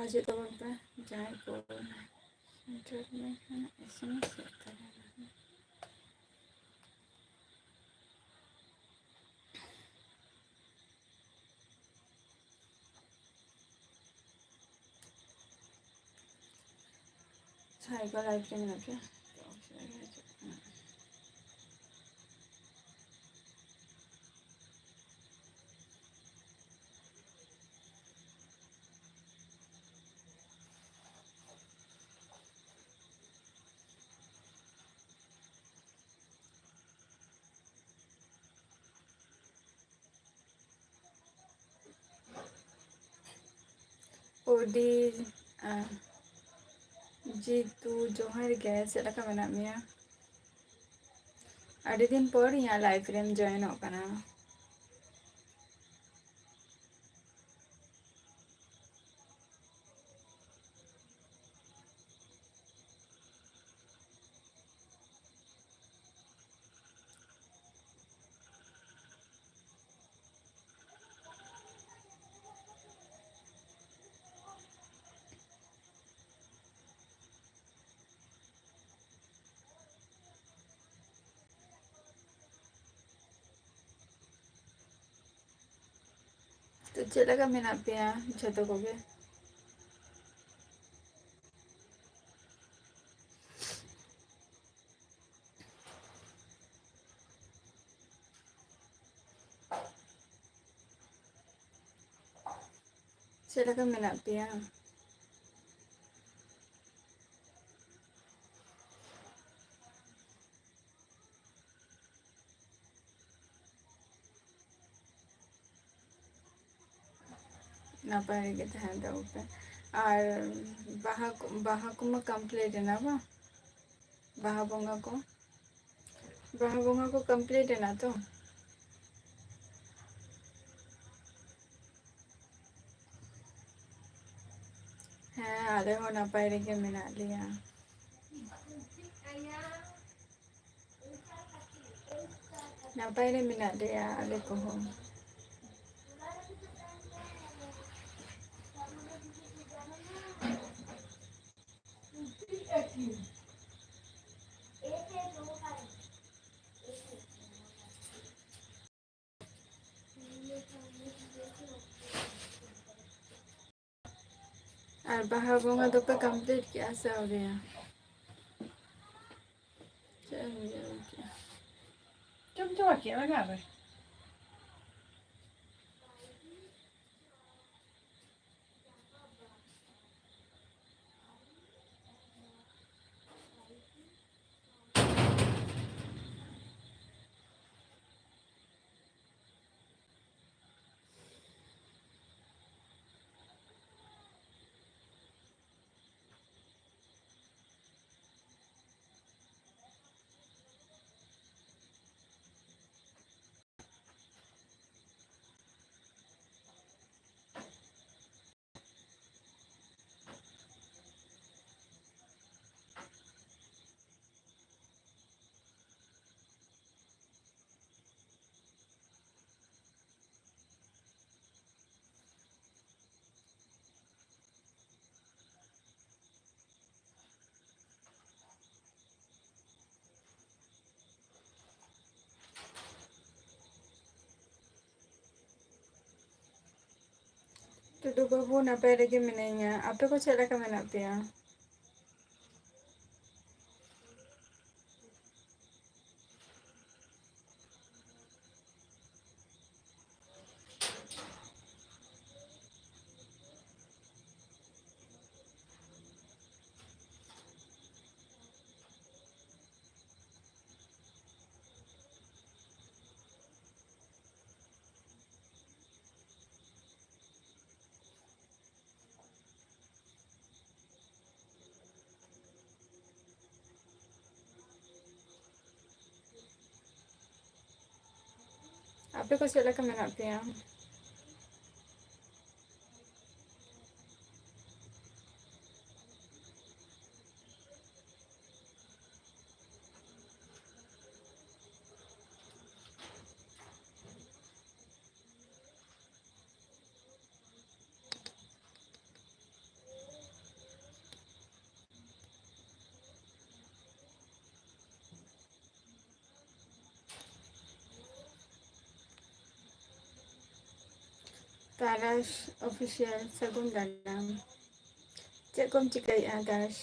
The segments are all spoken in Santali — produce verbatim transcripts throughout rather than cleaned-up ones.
ᱦᱤᱡᱩᱜ ᱛᱟᱵᱚᱱ ᱯᱮ ᱡᱟᱦᱟᱸᱭ ᱠᱚ ᱥᱮᱴᱮᱨ ᱞᱮᱱᱠᱷᱟᱱ ᱮᱥᱮᱢᱮᱥ ᱦᱩᱭᱩᱜ ᱛᱟᱵᱚᱱᱟ᱾ ᱡᱟᱦᱟᱸᱭ ᱠᱚ live ᱨᱮ ᱢᱮᱱᱟᱜ ᱯᱮᱭᱟ, ᱛᱚ ᱚᱵᱚᱥᱥᱳᱭ ᱦᱤᱡᱩᱜ ᱠᱟᱱᱟ᱾ ᱠᱩᱰᱤ, ᱟᱨ ᱡᱤᱛᱩ, ᱡᱚᱦᱟᱨ ᱜᱮ, ᱪᱮᱫ ᱞᱮᱠᱟ ᱢᱮᱱᱟᱜ ᱢᱮᱭᱟ? ᱟᱹᱰᱤ ᱫᱤᱱ ᱯᱚᱨ ᱤᱧᱟᱹᱜ live ᱨᱮᱢ join ᱚᱜ ᱠᱟᱱᱟ᱾ ᱛᱚ, ᱪᱮᱫ ᱞᱮᱠᱟ ᱢᱮᱱᱟᱜ ᱯᱮᱭᱟ ᱡᱷᱚᱛᱚ ᱠᱚᱜᱮ? ᱪᱮᱫ ᱞᱮᱠᱟ ᱢᱮᱱᱟᱜ ᱯᱮᱭᱟ? ᱱᱟᱯᱟᱭ ᱨᱮᱜᱮ ᱛᱟᱦᱮᱱ ᱛᱟᱵᱚ ᱯᱮ᱾ ᱟᱨ ᱵᱟᱦᱟ ᱠᱚ, ᱵᱟᱦᱟ ᱠᱚᱢᱟ complete ᱮᱱᱟ ᱵᱟᱝ? ᱵᱟᱦᱟ ᱵᱚᱸᱜᱟ ᱠᱚ, ᱵᱟᱦᱟ ᱵᱚᱸᱜᱟ ᱠᱚ complete ᱮᱱᱟ ᱛᱚ? ᱦᱮᱸ, ᱟᱞᱮ ᱦᱚᱸ ᱱᱟᱯᱟᱭ ᱨᱮᱜᱮ ᱢᱮᱱᱟᱜ ᱞᱮᱭᱟ᱾ ᱱᱟᱯᱟᱭ ᱨᱮ ᱢᱮᱱᱟᱜ ᱞᱮᱭᱟ ᱟᱞᱮ ᱠᱚᱦᱚᱸ᱾ ᱵᱟᱦᱟ ᱵᱚᱸᱜᱟ ᱫᱚᱯᱮ complete ᱠᱮᱜᱼᱟ ᱥᱮ ᱟᱹᱣᱨᱤᱭᱟ? ᱪᱮᱫ ᱮᱢ ᱩᱭᱦᱟᱹᱨ ᱠᱮᱜᱼᱟ? ᱪᱚᱢ ᱪᱟᱵᱟ ᱠᱮᱜᱼᱟ ᱞᱟᱜᱟᱣ ᱨᱮ? ᱴᱩᱰᱩ ᱵᱟᱹᱵᱩ, ᱱᱟᱯᱟᱭ ᱨᱮᱜᱮ ᱢᱤᱱᱟᱹᱧᱟ᱾ ᱟᱯᱮ ᱠᱚ ᱪᱮᱫ ᱞᱮᱠᱟ ᱢᱮᱱᱟᱜ ᱯᱮᱭᱟ? ᱟᱯᱮ ᱠᱚ ᱪᱮᱫ ᱞᱮᱠᱟ ᱢᱮᱱᱟᱜ ᱯᱮᱭᱟ? ᱛᱟᱨᱟᱥ Official, ᱥᱟᱹᱜᱩᱱ ᱫᱟᱨᱟᱢ᱾ ᱪᱮᱫ ᱠᱚᱢ ᱪᱤᱠᱟᱹᱭᱮᱫᱼᱟ ᱫᱟᱥ?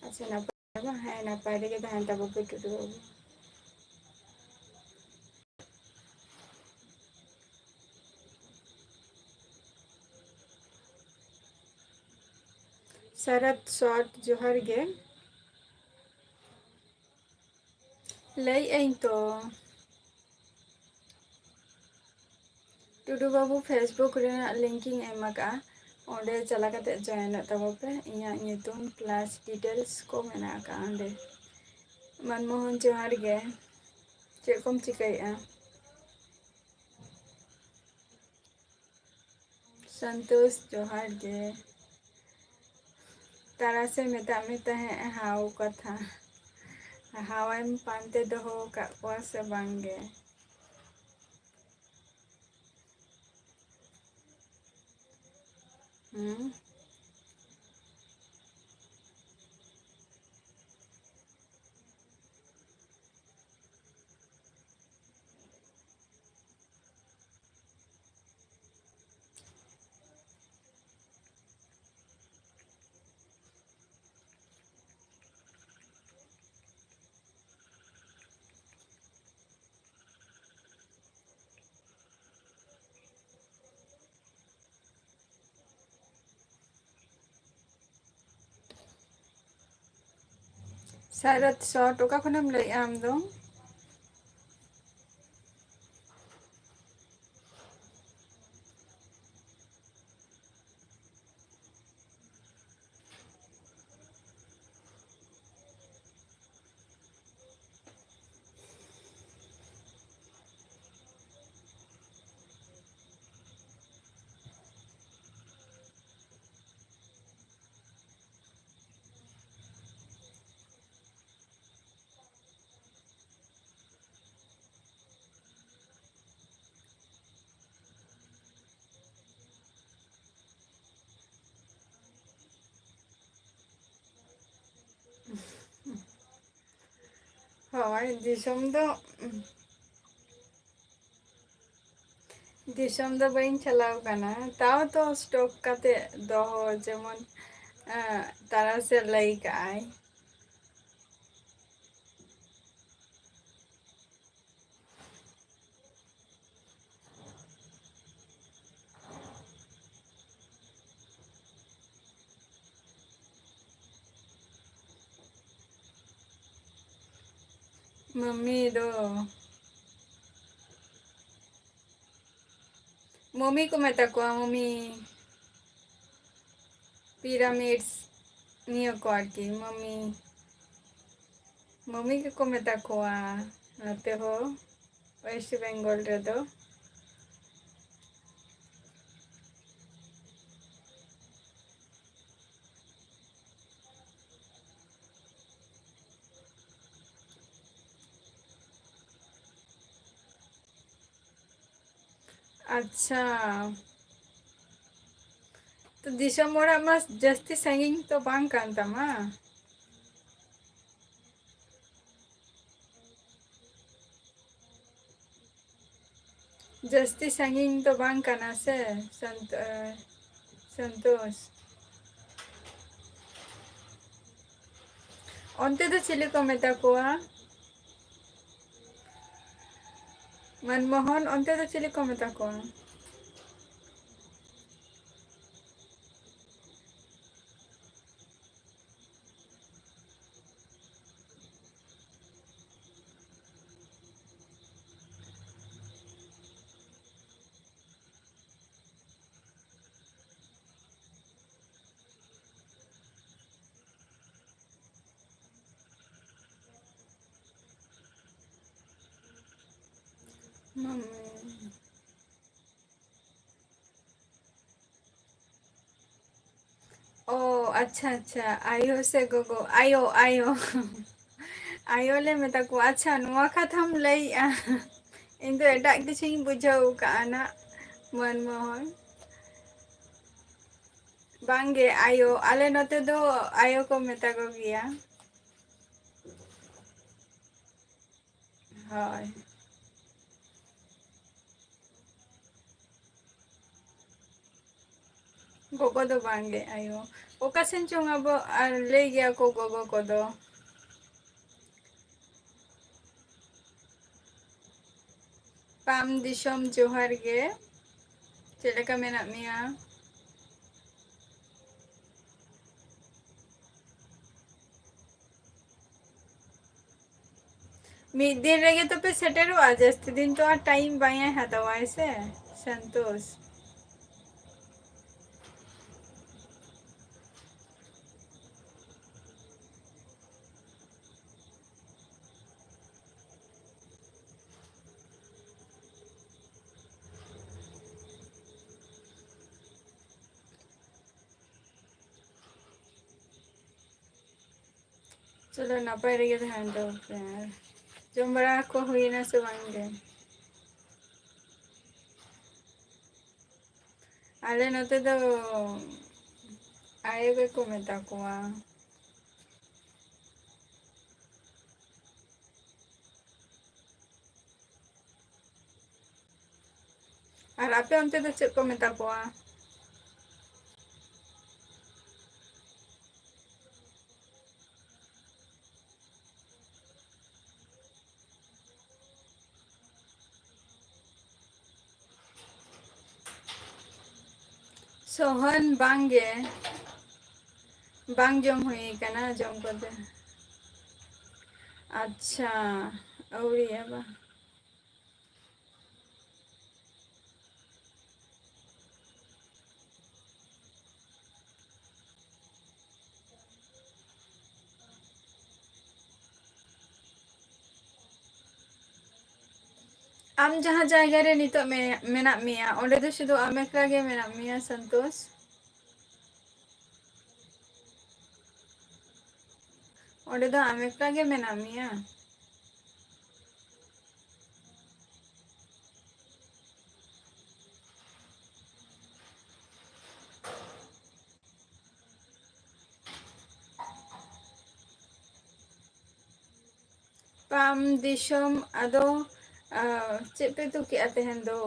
ᱟᱪᱪᱷᱟ, ᱱᱟᱯᱟᱭ ᱵᱟᱝ? ᱦᱮᱸ, ᱱᱟᱯᱟᱭ ᱨᱮᱜᱮ ᱛᱟᱦᱮᱱ ᱛᱟᱵᱚ ᱯᱮ, ᱴᱩᱰᱩ ᱵᱟᱹᱵᱩ᱾ ᱥᱟᱨᱚᱫ ᱥᱚᱨᱴ, ᱡᱚᱦᱟᱨ ᱜᱮ᱾ ᱞᱟᱹᱭᱮᱫ ᱟᱹᱧ ᱛᱚ, ᱴᱩᱰᱩ ᱵᱟᱹᱵᱩ, Facebook ᱨᱮᱱᱟᱜ link ᱤᱧ ᱮᱢ ᱟᱠᱟᱫᱼᱟ, ᱚᱸᱰᱮ ᱪᱟᱞᱟᱣ ᱠᱟᱛᱮ join ᱚᱜ ᱛᱟᱵᱚ ᱯᱮ᱾ ᱤᱧᱟᱹᱜ ᱧᱩᱛᱩᱢ plus details ᱠᱚ ᱢᱮᱱᱟᱜ ᱟᱠᱟᱫᱼᱟ ᱚᱸᱰᱮ᱾ ᱢᱟᱱᱢᱳᱦᱚᱱ, ᱡᱚᱦᱟᱨ ᱜᱮ᱾ ᱪᱮᱫ ᱠᱚᱢ ᱪᱤᱠᱟᱹᱭᱮᱫᱼᱟ? ᱥᱚᱱᱛᱳᱥ, ᱡᱚᱦᱟᱨ ᱜᱮ᱾ ᱛᱟᱨᱟᱥᱮ ᱢᱮᱛᱟᱜ ᱢᱮ ᱛᱟᱦᱮᱸᱫ ᱦᱟᱣ ᱠᱟᱛᱷᱟ᱾ ᱦᱟᱣᱮᱢ ᱯᱟᱱᱛᱮ ᱫᱚᱦᱚ ᱟᱠᱟᱫ ᱠᱚᱣᱟ ᱥᱮ ᱵᱟᱝ ᱜᱮ? ᱦᱩᱸ᱾ ᱥᱟᱨᱚᱫ ᱥᱚᱨᱴ, ᱚᱠᱟ ᱠᱷᱚᱱᱮᱢ ᱞᱟᱹᱭᱮᱜᱼᱟ ᱟᱢ ᱫᱚ? ᱦᱳᱭ, ᱫᱤᱥᱚᱢ ᱫᱚ ᱫᱤᱥᱚᱢ ᱫᱚ ᱵᱟᱹᱧ ᱪᱟᱞᱟᱣ ᱠᱟᱱᱟ, ᱛᱟᱣ ᱛᱚ stock ᱠᱟᱛᱮ ᱫᱚᱦᱚ, ᱡᱮᱢᱚᱱ, ᱮᱸ, ᱛᱟᱨᱟᱥ ᱮ ᱞᱟᱹᱭ ᱠᱟᱜᱼᱟᱭ᱾ ᱢᱟᱢᱤ ᱫᱚ, ᱢᱟᱢᱤ ᱠᱚ ᱢᱮᱛᱟ ᱠᱚᱣᱟ, ᱢᱟᱢᱤ᱾ Pyramids ᱱᱤᱭᱟᱹ ᱠᱚ ᱟᱨᱠᱤ, ᱢᱟᱢᱤ, ᱢᱟᱢᱤ ᱜᱮᱠᱚ ᱢᱮᱛᱟ ᱠᱚᱣᱟ ᱱᱚᱛᱮ ᱦᱚᱸ, West Bengal ᱨᱮᱫᱚ᱾ ᱟᱪᱪᱷᱟ, ᱛᱚ ᱫᱤᱥᱚᱢ ᱚᱲᱟᱜ ᱢᱟ ᱡᱟᱹᱥᱛᱤ ᱥᱟᱺᱜᱤᱧ ᱛᱚ ᱵᱟᱝ ᱠᱟᱱ ᱛᱟᱢᱟ? ᱡᱟᱹᱥᱛᱤ ᱥᱟᱺᱜᱤᱧ ᱫᱚ ᱵᱟᱝ ᱠᱟᱱᱟ ᱥᱮ, ᱥᱟᱱᱛ-, ᱮ, ᱥᱚᱱᱛᱳᱥ? ᱚᱱᱛᱮ ᱫᱚ ᱪᱤᱞᱤ ᱠᱚ ᱢᱮᱛᱟ ᱠᱚᱣᱟ? ᱢᱚᱱᱢᱳᱦᱚᱱ, ᱚᱱᱛᱮ ᱫᱚ ᱪᱤᱞᱤ ᱠᱚ ᱢᱮᱛᱟ ᱠᱚᱣᱟ? ᱢᱟᱢᱤ᱾ ᱚ, ᱟᱪᱪᱷᱟ, ᱟᱪᱪᱷᱟ, ᱟᱭᱳ ᱥᱮ ᱜᱚᱜᱚ? ᱟᱭᱳ, ᱟᱭᱳ᱾ ᱟᱭᱳ ᱞᱮ ᱢᱮᱛᱟ ᱠᱚᱣᱟ᱾ ᱟᱪᱪᱷᱟ, ᱱᱚᱣᱟ ᱠᱟᱛᱷᱟᱢ ᱞᱟᱹᱭᱮᱜᱼᱟ᱾ ᱤᱧ ᱫᱚ ᱮᱴᱟᱜ ᱠᱤᱪᱷᱩᱧ ᱵᱩᱡᱷᱟᱹᱣ ᱠᱟᱜᱼᱟ ᱱᱟᱜ, ᱢᱚᱱᱢᱳᱦᱚᱱ᱾ ᱵᱟᱝᱜᱮ, ᱟᱭᱳ, ᱟᱞᱮ ᱱᱚᱛᱮ ᱫᱚ ᱟᱭᱳ ᱠᱚ ᱢᱮᱛᱟ ᱠᱚ ᱜᱮᱭᱟ᱾ ᱦᱳᱭ᱾ ᱜᱚᱜᱚ ᱫᱚ ᱵᱟᱝᱜᱮ, ᱟᱭᱳ᱾ ᱚᱠᱟ ᱥᱮᱱ ᱪᱚᱝ ᱟᱵᱚ, ᱟᱨ ᱞᱟᱹᱭ ᱜᱮᱭᱟ ᱠᱚ ᱜᱚᱜᱚ ᱠᱚᱫᱚ᱾ ᱯᱟᱢ ᱫᱤᱥᱚᱢ, ᱡᱚᱦᱟᱨ ᱜᱮ᱾ ᱪᱮᱫ ᱞᱮᱠᱟ ᱢᱮᱱᱟᱜ ᱢᱮᱭᱟ? ᱢᱤᱫ ᱫᱤᱱ ᱨᱮᱜᱮ ᱛᱚᱯᱮ ᱥᱮᱴᱮᱨᱚᱜᱼᱟ, ᱡᱟᱹᱥᱛᱤ ᱫᱤᱱ ᱛᱚ ᱟᱨ time ᱵᱟᱭ ᱦᱟᱛᱟᱣᱟᱭ ᱥᱮ ᱥᱟᱱᱛᱳᱥ᱾ ᱪᱚᱞᱚ, ᱱᱟᱯᱟᱭ ᱨᱮᱜᱮ ᱛᱟᱦᱮᱱ ᱛᱟᱵᱚᱱ ᱯᱮ᱾ ᱟᱨ ᱡᱚᱢ ᱵᱟᱲᱟ ᱠᱚ ᱦᱩᱭᱱᱟ ᱥᱮ ᱵᱟᱝ ᱜᱮ? ᱟᱞᱮ ᱱᱚᱛᱮ ᱫᱚ ᱟᱭᱳ ᱜᱮᱠᱚ ᱢᱮᱛᱟ ᱠᱚᱣᱟ᱾ ᱟᱨ ᱟᱯᱮ ᱚᱱᱛᱮ ᱫᱚ ᱪᱮᱫ ᱠᱚ ᱢᱮᱛᱟ ᱠᱚᱣᱟ? ᱥᱚᱦᱚᱱ ᱵᱟᱝ ᱜᱮ, ᱵᱟᱝ ᱡᱚᱢ ᱦᱩᱭ ᱠᱟᱱᱟ, ᱡᱚᱢ ᱠᱚᱫᱚ᱾ ᱟᱪᱪᱷᱟ, ᱟᱹᱣᱨᱤᱭᱟ ᱵᱟᱝ? ᱟᱢ ᱡᱟᱦᱟᱸ ᱡᱟᱭᱜᱟ ᱨᱮ ᱱᱤᱛᱚᱜ ᱢᱮ-, ᱢᱮᱱᱟᱜ ᱢᱮᱭᱟ, ᱚᱸᱰᱮ ᱫᱚ ᱥᱩᱫᱷᱩ ᱟᱢ ᱮᱠᱞᱟ ᱜᱮ ᱢᱮᱱᱟᱜ ᱢᱮᱭᱟ, ᱥᱚᱱᱛᱳᱥ? ᱚᱸᱰᱮ ᱫᱚ ᱟᱢ ᱮᱠᱞᱟ ᱜᱮ ᱢᱮᱱᱟᱜ ᱢᱮᱭᱟ? ᱯᱟᱢ ᱫᱤᱥᱚᱢ, ᱟᱫᱚ, ᱟ, ᱪᱮᱫ ᱯᱮ ᱩᱛᱩ ᱠᱮᱜᱼᱟ ᱛᱮᱦᱮᱧ ᱫᱚ?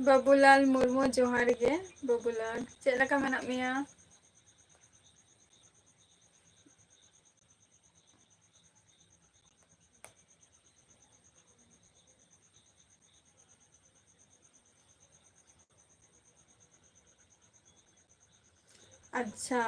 ᱵᱟᱹᱵᱩᱞᱟᱞ ᱢᱩᱨᱢᱩ, ᱡᱚᱦᱟᱨ ᱜᱮ ᱵᱟᱹᱵᱩᱞᱟᱞ, ᱪᱮᱫ ᱞᱮᱠᱟ ᱢᱮᱱᱟᱜ ᱢᱮᱭᱟ? ᱟᱪᱪᱷᱟ᱾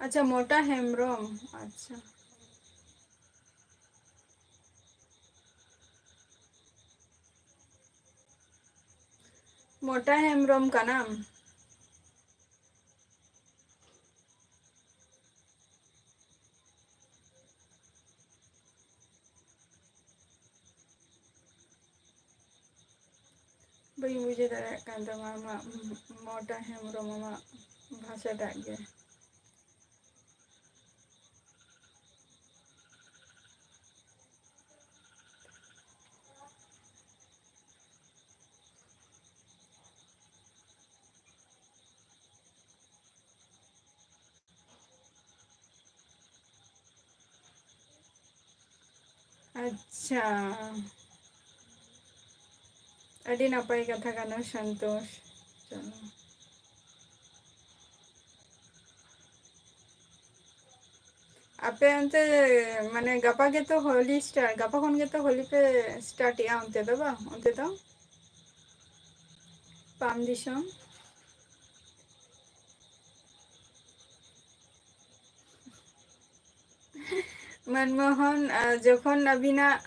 ᱟᱪᱪᱷᱟ, ᱢᱚᱴᱟ ᱦᱮᱢᱵᱨᱚᱢ᱾ ᱟᱪᱪᱷᱟ᱾ ᱢᱚᱴᱟ ᱦᱮᱢᱵᱨᱚᱢ ᱠᱟᱱᱟᱢ? ᱵᱟᱹᱧ ᱵᱩᱡᱷᱟᱹᱣ ᱫᱟᱲᱮᱭᱟᱜ ᱠᱟᱱ ᱛᱟᱢᱟ ᱟᱢᱟᱜ ᱢᱚᱴᱟ ᱦᱮᱢᱵᱨᱚᱢ ᱟᱢᱟᱜ ᱵᱷᱟᱥᱟᱴᱟᱜ ᱜᱮ᱾ ᱟᱪᱪᱷᱟ, ᱟᱹᱰᱤ ᱱᱟᱯᱟᱭ ᱠᱟᱛᱷᱟ ᱠᱟᱱᱟ ᱥᱚᱱᱛᱳᱥ᱾ ᱪᱚᱞᱚ᱾ ᱟᱯᱮ ᱚᱱᱛᱮ ᱢᱟᱱᱮ ᱜᱟᱯᱟ ᱜᱮᱛᱚ ᱦᱳᱞᱤ start, ᱜᱟᱯᱟ ᱠᱷᱚᱱ ᱜᱮᱛᱚ ᱦᱳᱞᱤ ᱯᱮ start ᱮᱜᱼᱟ ᱚᱱᱛᱮ ᱫᱚ, ᱵᱟᱝ? ᱚᱱᱛᱮ ᱫᱚ ᱯᱟᱢ ᱫᱤᱥᱚᱢ᱾ ᱢᱚᱱᱢᱳᱦᱚᱱ, ᱟ, ᱡᱚᱠᱷᱚᱱ ᱟᱹᱵᱤᱱᱟᱜ,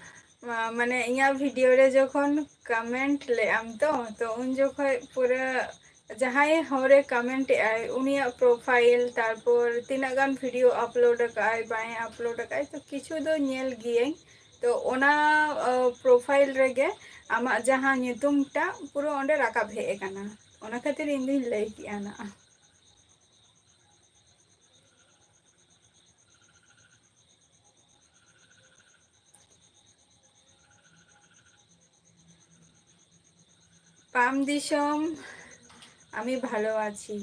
ᱟ, ᱢᱟᱱᱮ ᱤᱧᱟᱹᱜ video ᱨᱮ ᱡᱚᱠᱷᱚᱱ comment ᱞᱮᱜ ᱟᱢ ᱛᱚ, ᱛᱚ ᱩᱱ ᱡᱚᱠᱷᱚᱡ ᱯᱩᱨᱟᱹ ᱡᱟᱦᱟᱸᱭ ᱦᱚᱲᱮ comment ᱮᱜᱼᱟᱭ, ᱩᱱᱤᱭᱟᱜ profile, ᱛᱟᱨᱯᱚᱨ ᱛᱤᱱᱟᱹᱜ ᱜᱟᱱ video upload ᱟᱠᱟᱜᱼᱟᱭ, ᱵᱟᱭ upload ᱟᱠᱟᱜᱼᱟᱭ, ᱛᱚ ᱠᱤᱪᱷᱩ ᱫᱚ ᱧᱮᱞ ᱜᱤᱭᱟᱹᱧ᱾ ᱛᱚ ᱚᱱᱟ, ᱟ, profile ᱨᱮᱜᱮ ᱟᱢᱟᱜ ᱡᱟᱦᱟᱸ ᱧᱩᱛᱩᱢ ᱴᱟᱜ ᱯᱩᱨᱟᱹ ᱚᱸᱰᱮ ᱨᱟᱠᱟᱵ ᱦᱮᱡ ᱟᱠᱟᱱᱟ, ᱚᱱᱟ ᱠᱷᱟᱹᱛᱤᱨ ᱤᱧ ᱫᱩᱧ ᱞᱟᱹᱭ ᱠᱮᱜᱼᱟ ᱱᱟᱜ᱾ পাম দিশম, আমি ভালো আছি।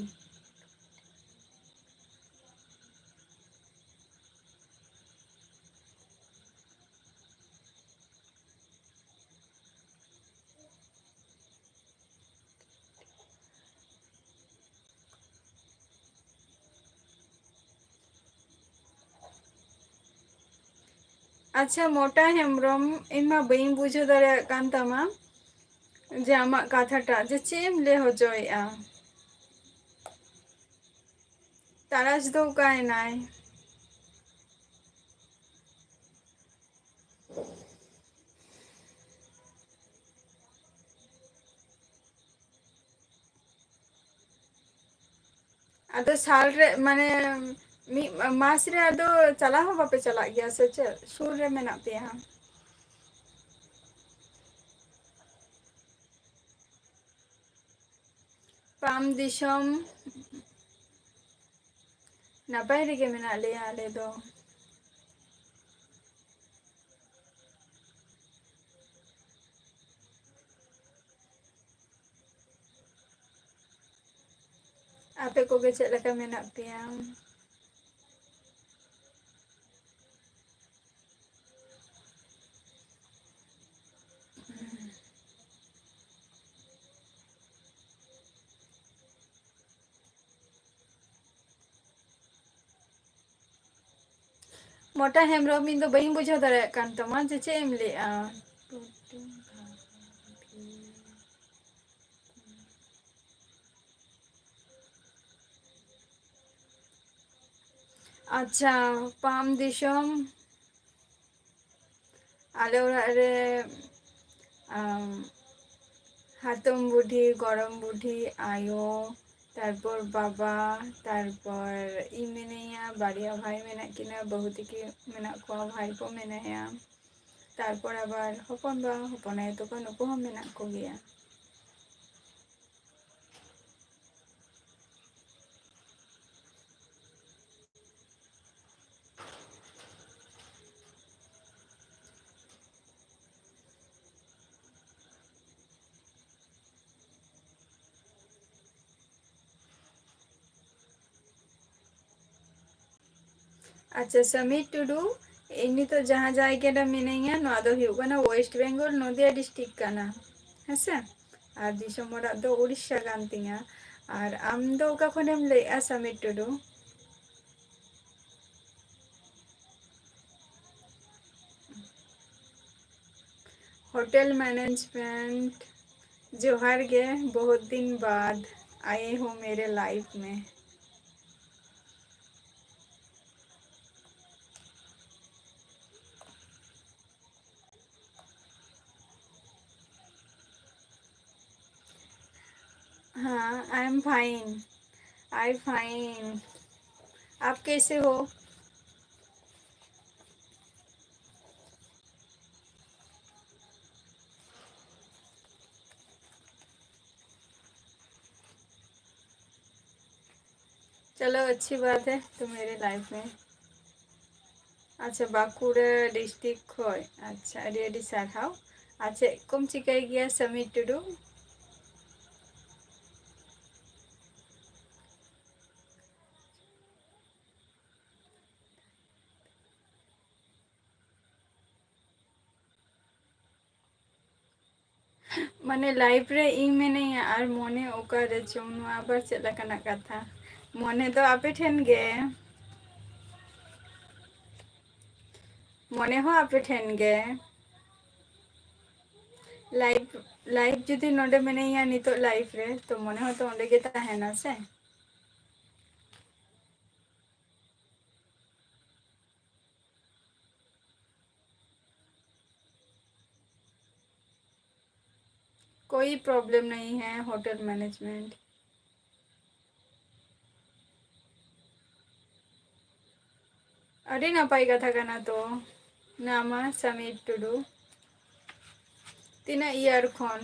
ᱟᱪᱪᱷᱟ, ᱢᱚᱴᱟ ᱦᱮᱢᱵᱨᱚᱢ, ᱤᱧ ᱢᱟ ᱵᱟᱹᱧ ᱵᱩᱡᱷᱟᱹᱣ ᱫᱟᱲᱮᱭᱟᱜ ᱠᱟᱱ ᱛᱟᱢᱟ ᱡᱮ ᱟᱢᱟᱜ ᱠᱟᱛᱷᱟᱴᱟᱜ ᱡᱮ ᱪᱮᱫ ᱮᱢ ᱞᱟᱹᱭ ᱦᱚᱪᱚᱭᱮᱫᱼᱟ᱾ ᱛᱟᱨᱟᱥ ᱫᱚ ᱚᱠᱟᱭᱮᱱᱟᱭ? ᱟᱫᱚ ᱥᱟᱞ ᱨᱮ, ᱢᱟᱱᱮ, ᱢᱤᱫ ᱢᱟᱥ ᱨᱮ ᱟᱫᱚ ᱪᱟᱞᱟᱣ ᱦᱚᱸ ᱵᱟᱯᱮ ᱪᱟᱞᱟᱜ ᱜᱮᱭᱟ ᱥᱮ ᱪᱮᱫ? ᱥᱩᱨ ᱨᱮ ᱢᱮᱱᱟᱜ ᱯᱮᱭᱟ᱾ ᱯᱟᱢ ᱫᱤᱥᱚᱢ ᱱᱟᱯᱟᱭ ᱨᱮᱜᱮ ᱢᱮᱱᱟᱜ ᱞᱮᱭᱟ ᱟᱞᱮ ᱫᱚ᱾ ᱟᱯᱮ ᱠᱚᱜᱮ ᱪᱮᱫ ᱞᱮᱠᱟ ᱢᱮᱱᱟᱜ ᱯᱮᱭᱟ? ᱢᱚᱴᱟ ᱦᱮᱢᱵᱨᱚᱢ, ᱤᱧ ᱫᱚ ᱵᱟᱹᱧ ᱵᱩᱡᱷᱟᱹᱣ ᱫᱟᱲᱮᱭᱟᱜ ᱠᱟᱱ ᱛᱟᱢᱟ ᱡᱮ ᱪᱮᱫ ᱮᱢ ᱞᱟᱹᱭᱮᱜᱼᱟ᱾ ᱟᱪᱪᱷᱟ, ᱯᱟᱢ ᱫᱤᱥᱚᱢ᱾ ᱟᱞᱮ ᱚᱲᱟᱜ ᱨᱮ, ᱟᱢ, ᱦᱟᱛᱚᱢ ᱵᱩᱰᱷᱤ, ᱜᱚᱲᱚᱢ ᱵᱩᱰᱷᱤ, ᱟᱭᱳ, ᱛᱟᱨᱯᱚᱨ ᱵᱟᱵᱟ, ᱛᱟᱨᱯᱚᱨ ᱤᱧ ᱢᱤᱱᱟᱹᱧᱟ, ᱵᱟᱨᱭᱟ ᱵᱷᱟᱭ ᱢᱮᱱᱟᱜ ᱠᱤᱱᱟ, ᱵᱟᱹᱦᱩ ᱛᱟᱹᱠᱤᱱ ᱢᱮᱱᱟᱜ ᱠᱚᱣᱟ, ᱵᱷᱟᱭ ᱠᱚ ᱢᱮᱱᱟᱭᱟ, ᱛᱟᱨᱯᱚᱨ ᱟᱵᱟᱨ ᱦᱚᱯᱚᱱ ᱵᱟ, ᱦᱚᱯᱚᱱ ᱟᱭᱳ ᱛᱟᱠᱚ, ᱱᱩᱠᱩ ᱦᱚᱸ ᱢᱮᱱᱟᱜ ᱠᱚᱜᱮᱭᱟ᱾ ᱟᱪᱪᱷᱟ, ᱥᱟᱢᱤᱨ ᱴᱩᱰᱩ, ᱤᱧ ᱱᱤᱛᱚᱜ ᱡᱟᱦᱟᱸ ᱡᱟᱭᱜᱟ ᱨᱮ ᱢᱤᱱᱟᱹᱧᱟ, ᱱᱚᱣᱟ ᱫᱚ ᱦᱩᱭᱩᱜ ᱠᱟᱱᱟ West Bengal, ᱱᱚᱫᱤᱭᱟ district ᱠᱟᱱᱟ, ᱦᱮᱸᱥᱮ? ᱟᱨ ᱫᱤᱥᱚᱢ ᱚᱲᱟᱜ ᱫᱚ ᱩᱲᱤᱥᱥᱟ ᱠᱟᱱ ᱛᱤᱧᱟ᱾ ᱟᱨ ᱟᱢ ᱫᱚ ᱚᱠᱟ ᱠᱷᱚᱱᱮᱢ ᱞᱟᱹᱭᱮᱜᱼᱟ, ᱥᱟᱢᱤᱨ ᱴᱩᱰᱩ? होटल मैनेजमेंट, जोहार गे, बहुत दिन बाद आए हो मेरे लाइफ में। हाँ, I am fine, I fine। आप कैसे हो? चलो, अच्छी बात है तो मेरे लाइफ में। ᱟᱪᱪᱷᱟ, ᱵᱟᱸᱠᱩᱲᱟ ᱰᱤᱥᱴᱨᱤᱠᱴ ᱠᱷᱚᱡ᱾ ᱟᱪᱪᱷᱟ, ᱟᱹᱰᱤ ᱟᱹᱰᱤ ᱥᱟᱨᱦᱟᱣ᱾ ᱟᱨ ᱪᱮᱫ ᱠᱚᱢ ᱪᱤᱠᱟᱹᱭ ᱜᱮᱭᱟ, ᱥᱟᱢᱤᱨ ᱴᱩᱰᱩ? ᱢᱟᱱᱮ, ᱞᱟᱭᱤᱯᱷ ᱨᱮ ᱤᱧ ᱢᱮᱱᱟᱹᱧᱟ ᱟᱨ ᱢᱚᱱᱮ ᱚᱠᱟ ᱨᱮ ᱪᱚᱝ? ᱱᱚᱣᱟ ᱟᱵᱟᱨ ᱪᱮᱫ ᱞᱮᱠᱟᱱᱟᱜ ᱠᱟᱛᱷᱟ? ᱢᱚᱱᱮ ᱫᱚ ᱟᱯᱮ ᱴᱷᱮᱱ ᱜᱮ, ᱢᱚᱱᱮ ᱦᱚᱸ ᱟᱯᱮ ᱴᱷᱮᱱ ᱜᱮ᱾ ᱞᱟᱭᱤᱯᱷ, ᱞᱟᱭᱤᱯᱷ ᱡᱩᱫᱤ ᱱᱚᱰᱮ ᱢᱮᱱᱟᱹᱧᱟ ᱱᱤᱛᱚᱜ ᱞᱟᱭᱤᱯᱷ ᱨᱮ, ᱛᱚ ᱢᱚᱱᱮ ᱦᱚᱸᱛᱚ ᱚᱸᱰᱮ ᱜᱮ ᱛᱟᱦᱮᱱᱟ ᱥᱮ᱾ कोई प्रॉब्लम नहीं है होटल मैनेजमेंट। ᱟᱹᱰᱤ ᱱᱟᱯᱟᱭ ᱠᱟᱛᱷᱟ ᱠᱟᱱᱟ ᱛᱚ᱾ ᱱᱟᱢᱟ ᱥᱟᱢᱤᱨ ᱴᱩᱰᱩ, ᱛᱤᱱᱟᱹᱜ ᱤᱭᱟᱨ ᱠᱷᱚᱱ?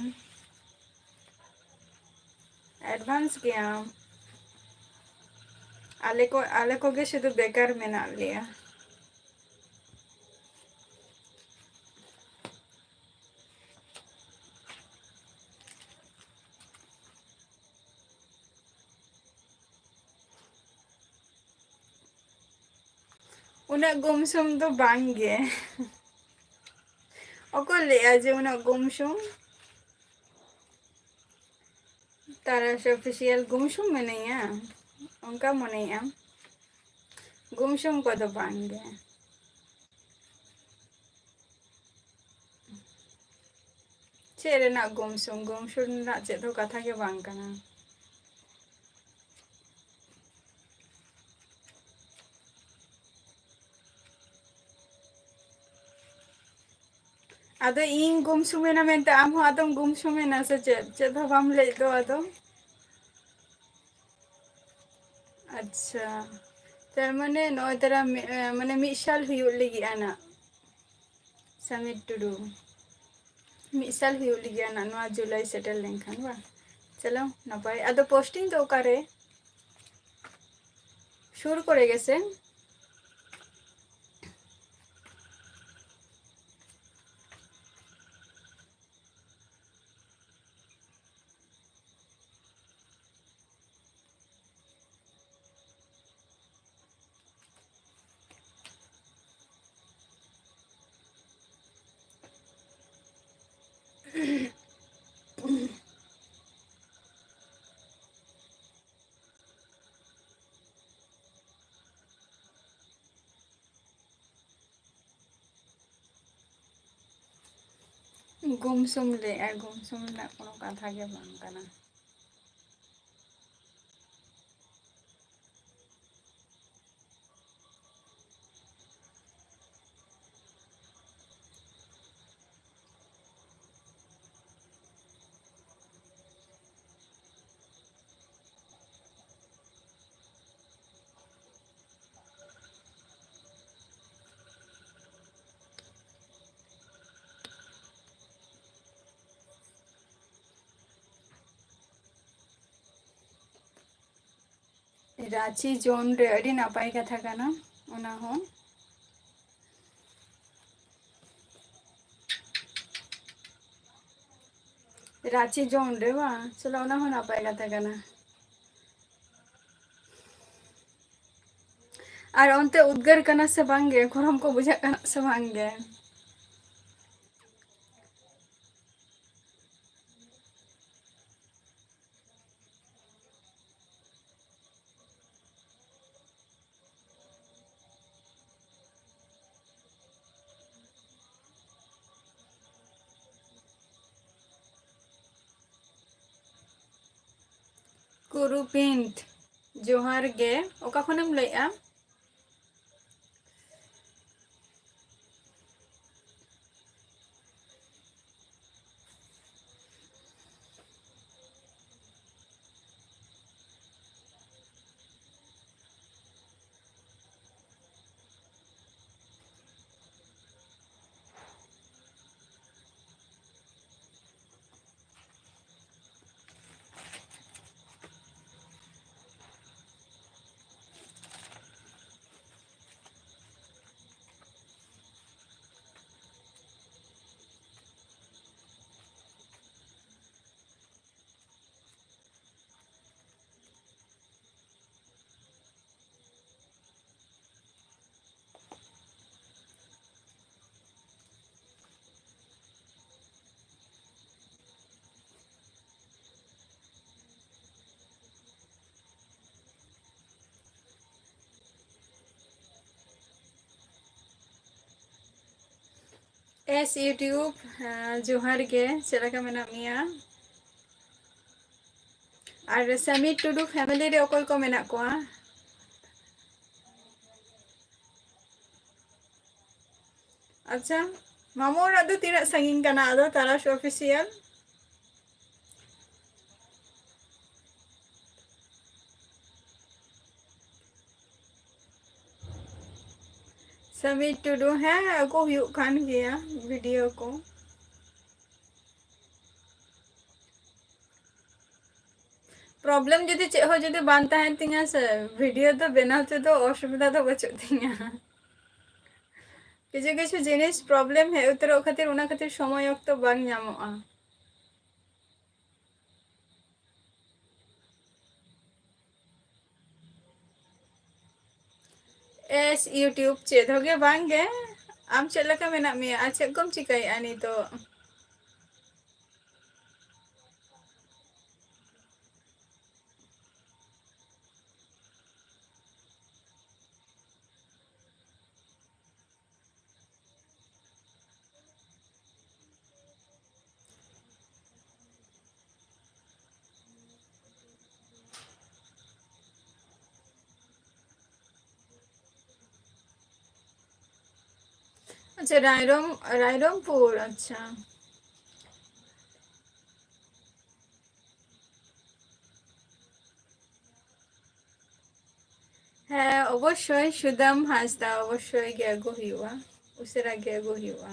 ᱮᱰᱵᱷᱟᱱᱥ ᱜᱮᱭᱟᱢ᱾ ᱟᱞᱮ ᱠᱚ, ᱟᱞᱮ ᱠᱚᱜᱮ ᱥᱩᱫᱷᱩ ᱵᱮᱠᱟᱨ ᱢᱮᱱᱟᱜ ᱞᱮᱭᱟ᱾ ᱩᱱᱟᱹᱜ ᱜᱩᱢᱥᱩᱢ ᱫᱚ ᱵᱟᱝ ᱜᱮ᱾ ᱚᱠᱚᱭ ᱞᱟᱹᱭᱟ ᱡᱮ ᱩᱱᱟᱹᱜ ᱜᱩᱢᱥᱩᱢ? ᱛᱟᱨᱟᱥ ᱚᱯᱷᱤᱥᱤᱭᱟᱞ ᱜᱩᱢᱥᱩᱢ ᱢᱮᱱᱟᱹᱧᱟ, ᱚᱱᱠᱟ ᱢᱚᱱᱮᱭᱮᱜᱼᱟᱢ? ᱜᱩᱢᱥᱩᱢ ᱠᱚᱫᱚ ᱵᱟᱝ ᱜᱮ᱾ ᱪᱮᱫ ᱨᱮᱱᱟᱜ ᱜᱩᱢᱥᱩᱢ? ᱜᱩᱢᱥᱩᱢ ᱨᱮᱱᱟᱜ ᱪᱮᱫ ᱦᱚᱸ ᱠᱟᱛᱷᱟ ᱜᱮ ᱵᱟᱝ ᱠᱟᱱᱟ᱾ ᱟᱫᱚ ᱤᱧ ᱜᱩᱢᱥᱩᱢᱮᱱᱟ ᱢᱮᱱᱛᱮ ᱟᱢ ᱦᱚᱸ ᱟᱫᱚᱢ ᱜᱩᱢᱥᱩᱢᱮᱱᱟ ᱥᱮ ᱪᱮᱫ? ᱪᱮᱫ ᱦᱚᱸ ᱵᱟᱢ ᱞᱟᱹᱭ ᱫᱚ ᱟᱫᱚ᱾ ᱟᱪᱪᱷᱟ, ᱛᱟᱨ ᱢᱟᱱᱮ ᱱᱚᱜᱼᱚᱭ ᱛᱟᱨᱟ ᱢᱤ-, ᱢᱟᱱᱮ ᱢᱤᱫ ᱥᱟᱞ ᱦᱩᱭᱩᱜ ᱞᱟᱹᱜᱤᱫ ᱟᱱᱟᱜ᱾ ᱥᱟᱢᱤᱨ ᱴᱩᱰᱩ, ᱢᱤᱫ ᱥᱟᱞ ᱦᱩᱭᱩᱜ ᱞᱟᱹᱜᱤᱫ ᱟᱱᱟᱜ ᱱᱚᱣᱟ ᱡᱩᱞᱟᱭ ᱥᱮᱴᱮᱨ ᱞᱮᱱᱠᱷᱟᱱ ᱵᱟᱝ? ᱪᱚᱞᱚ, ᱱᱟᱯᱟᱭ᱾ ᱟᱫᱚ posting ᱫᱚ ᱚᱠᱟᱨᱮ? ᱥᱩᱨ ᱠᱚᱨᱮ ᱜᱮᱥᱮ? ᱜᱩᱢᱥᱩᱢ ᱞᱟᱹᱭᱮᱜᱼᱟ, ᱜᱩᱢᱥᱩᱢ ᱨᱮᱱᱟᱜ ᱠᱳᱱᱳ ᱠᱟᱛᱷᱟ ᱜᱮ ᱵᱟᱝ ᱠᱟᱱᱟ᱾ ᱨᱟᱸᱪᱤ ᱡᱳᱱ ᱨᱮ ᱟᱹᱰᱤ ᱱᱟᱯᱟᱭ ᱠᱟᱛᱷᱟ ᱠᱟᱱᱟ ᱚᱱᱟ ᱦᱚᱸ᱾ ᱨᱟᱸᱪᱤ ᱡᱳᱱ ᱨᱮ ᱵᱟᱝ? ᱪᱚᱞᱚ, ᱚᱱᱟ ᱦᱚᱸ ᱱᱟᱯᱟᱭ ᱠᱟᱛᱷᱟ ᱠᱟᱱᱟ᱾ ᱟᱨ ᱚᱱᱛᱮ ᱩᱫᱽᱜᱟᱹᱨ ᱠᱟᱱᱟ ᱥᱮ ᱵᱟᱝ ᱜᱮ? ᱜᱚᱨᱚᱢ ᱠᱚ ᱵᱩᱡᱷᱟᱹᱜ ᱠᱟᱱᱟ ᱥᱮ ᱵᱟᱝ ᱜᱮ? ᱠᱩᱨᱩᱯᱤᱱᱴ, ᱡᱚᱦᱟᱨ ᱜᱮ᱾ ᱚᱠᱟ ᱠᱷᱚᱱᱮᱢ ᱞᱟᱹᱭᱮᱜᱼᱟ? ᱮᱥ YouTube, ᱦᱮᱸ, ᱡᱚᱦᱟᱨ ᱜᱮ, ᱪᱮᱫ ᱞᱮᱠᱟ ᱢᱮᱱᱟᱜ ᱢᱮᱭᱟ? ᱟᱨ ᱥᱟᱢᱤ ᱴᱩᱰᱩ family ᱨᱮ ᱚᱠᱚᱭ ᱠᱚ ᱢᱮᱱᱟᱜ ᱠᱚᱣᱟ? ᱟᱪᱪᱷᱟ, ᱢᱟᱢᱚ ᱚᱲᱟᱜ ᱫᱚ ᱛᱤᱱᱟᱹᱜ ᱥᱟᱺᱜᱤᱧ ᱠᱟᱱᱟ ᱟᱫᱚ ᱛᱟᱨᱟᱥ Official? ᱥᱟᱢᱤ ᱴᱩᱰᱩ, ᱦᱮᱸ, ᱟᱹᱜᱩ ᱦᱩᱭᱩᱜ ᱠᱟᱱ ᱜᱮᱭᱟ video ᱠᱚ᱾ Problem ᱡᱩᱫᱤ ᱪᱮᱫ ᱦᱚᱸ ᱡᱩᱫᱤ ᱵᱟᱝ ᱛᱟᱦᱮᱱ ᱛᱤᱧᱟ ᱥᱮ, video ᱫᱚ ᱵᱮᱱᱟᱣ ᱛᱮᱫᱚ ᱚᱥᱩᱵᱤᱫᱷᱟ ᱫᱚ ᱵᱟᱹᱪᱩᱜ ᱛᱤᱧᱟ᱾ ᱠᱤᱪᱷᱩ ᱠᱤᱪᱷᱩ ᱡᱤᱱᱤᱥ problem ᱦᱮᱡ ᱩᱛᱟᱹᱨᱚᱜ ᱠᱷᱟᱹᱛᱤᱨ, ᱚᱱᱟ ᱠᱷᱟᱹᱛᱤᱨ ᱥᱚᱢᱚᱭ ᱚᱠᱛᱚ ᱵᱟᱝ ᱧᱟᱢᱚᱜᱼᱟ᱾ ᱮᱥ YouTube, ᱪᱮᱫ ᱦᱚᱸ ᱜᱮ ᱵᱟᱝ ᱜᱮ᱾ ᱟᱢ ᱪᱮᱫ ᱞᱮᱠᱟ ᱢᱮᱱᱟᱜ ᱢᱮᱭᱟ ᱟᱨ ᱪᱮᱫ ᱠᱚᱢ ᱪᱤᱠᱟᱹᱭᱮᱫᱼᱟ ᱱᱤᱛᱚᱜ? ᱟᱪᱪᱷᱟ, ᱨᱟᱭᱨᱚᱝ, ᱨᱟᱭᱨᱚᱝᱯᱩᱨ, ᱟᱪᱪᱷᱟ᱾ ᱦᱮᱸ, ᱚᱵᱚᱥᱥᱳᱭ ᱥᱩᱫᱟᱢ ᱦᱟᱸᱥᱫᱟ, ᱚᱵᱚᱥᱥᱳᱭ ᱜᱮ ᱟᱹᱜᱩ ᱦᱩᱭᱩᱜᱼᱟ, ᱩᱥᱟᱹᱨᱟ ᱜᱮ ᱟᱹᱜᱩ ᱦᱩᱭᱩᱜᱼᱟ᱾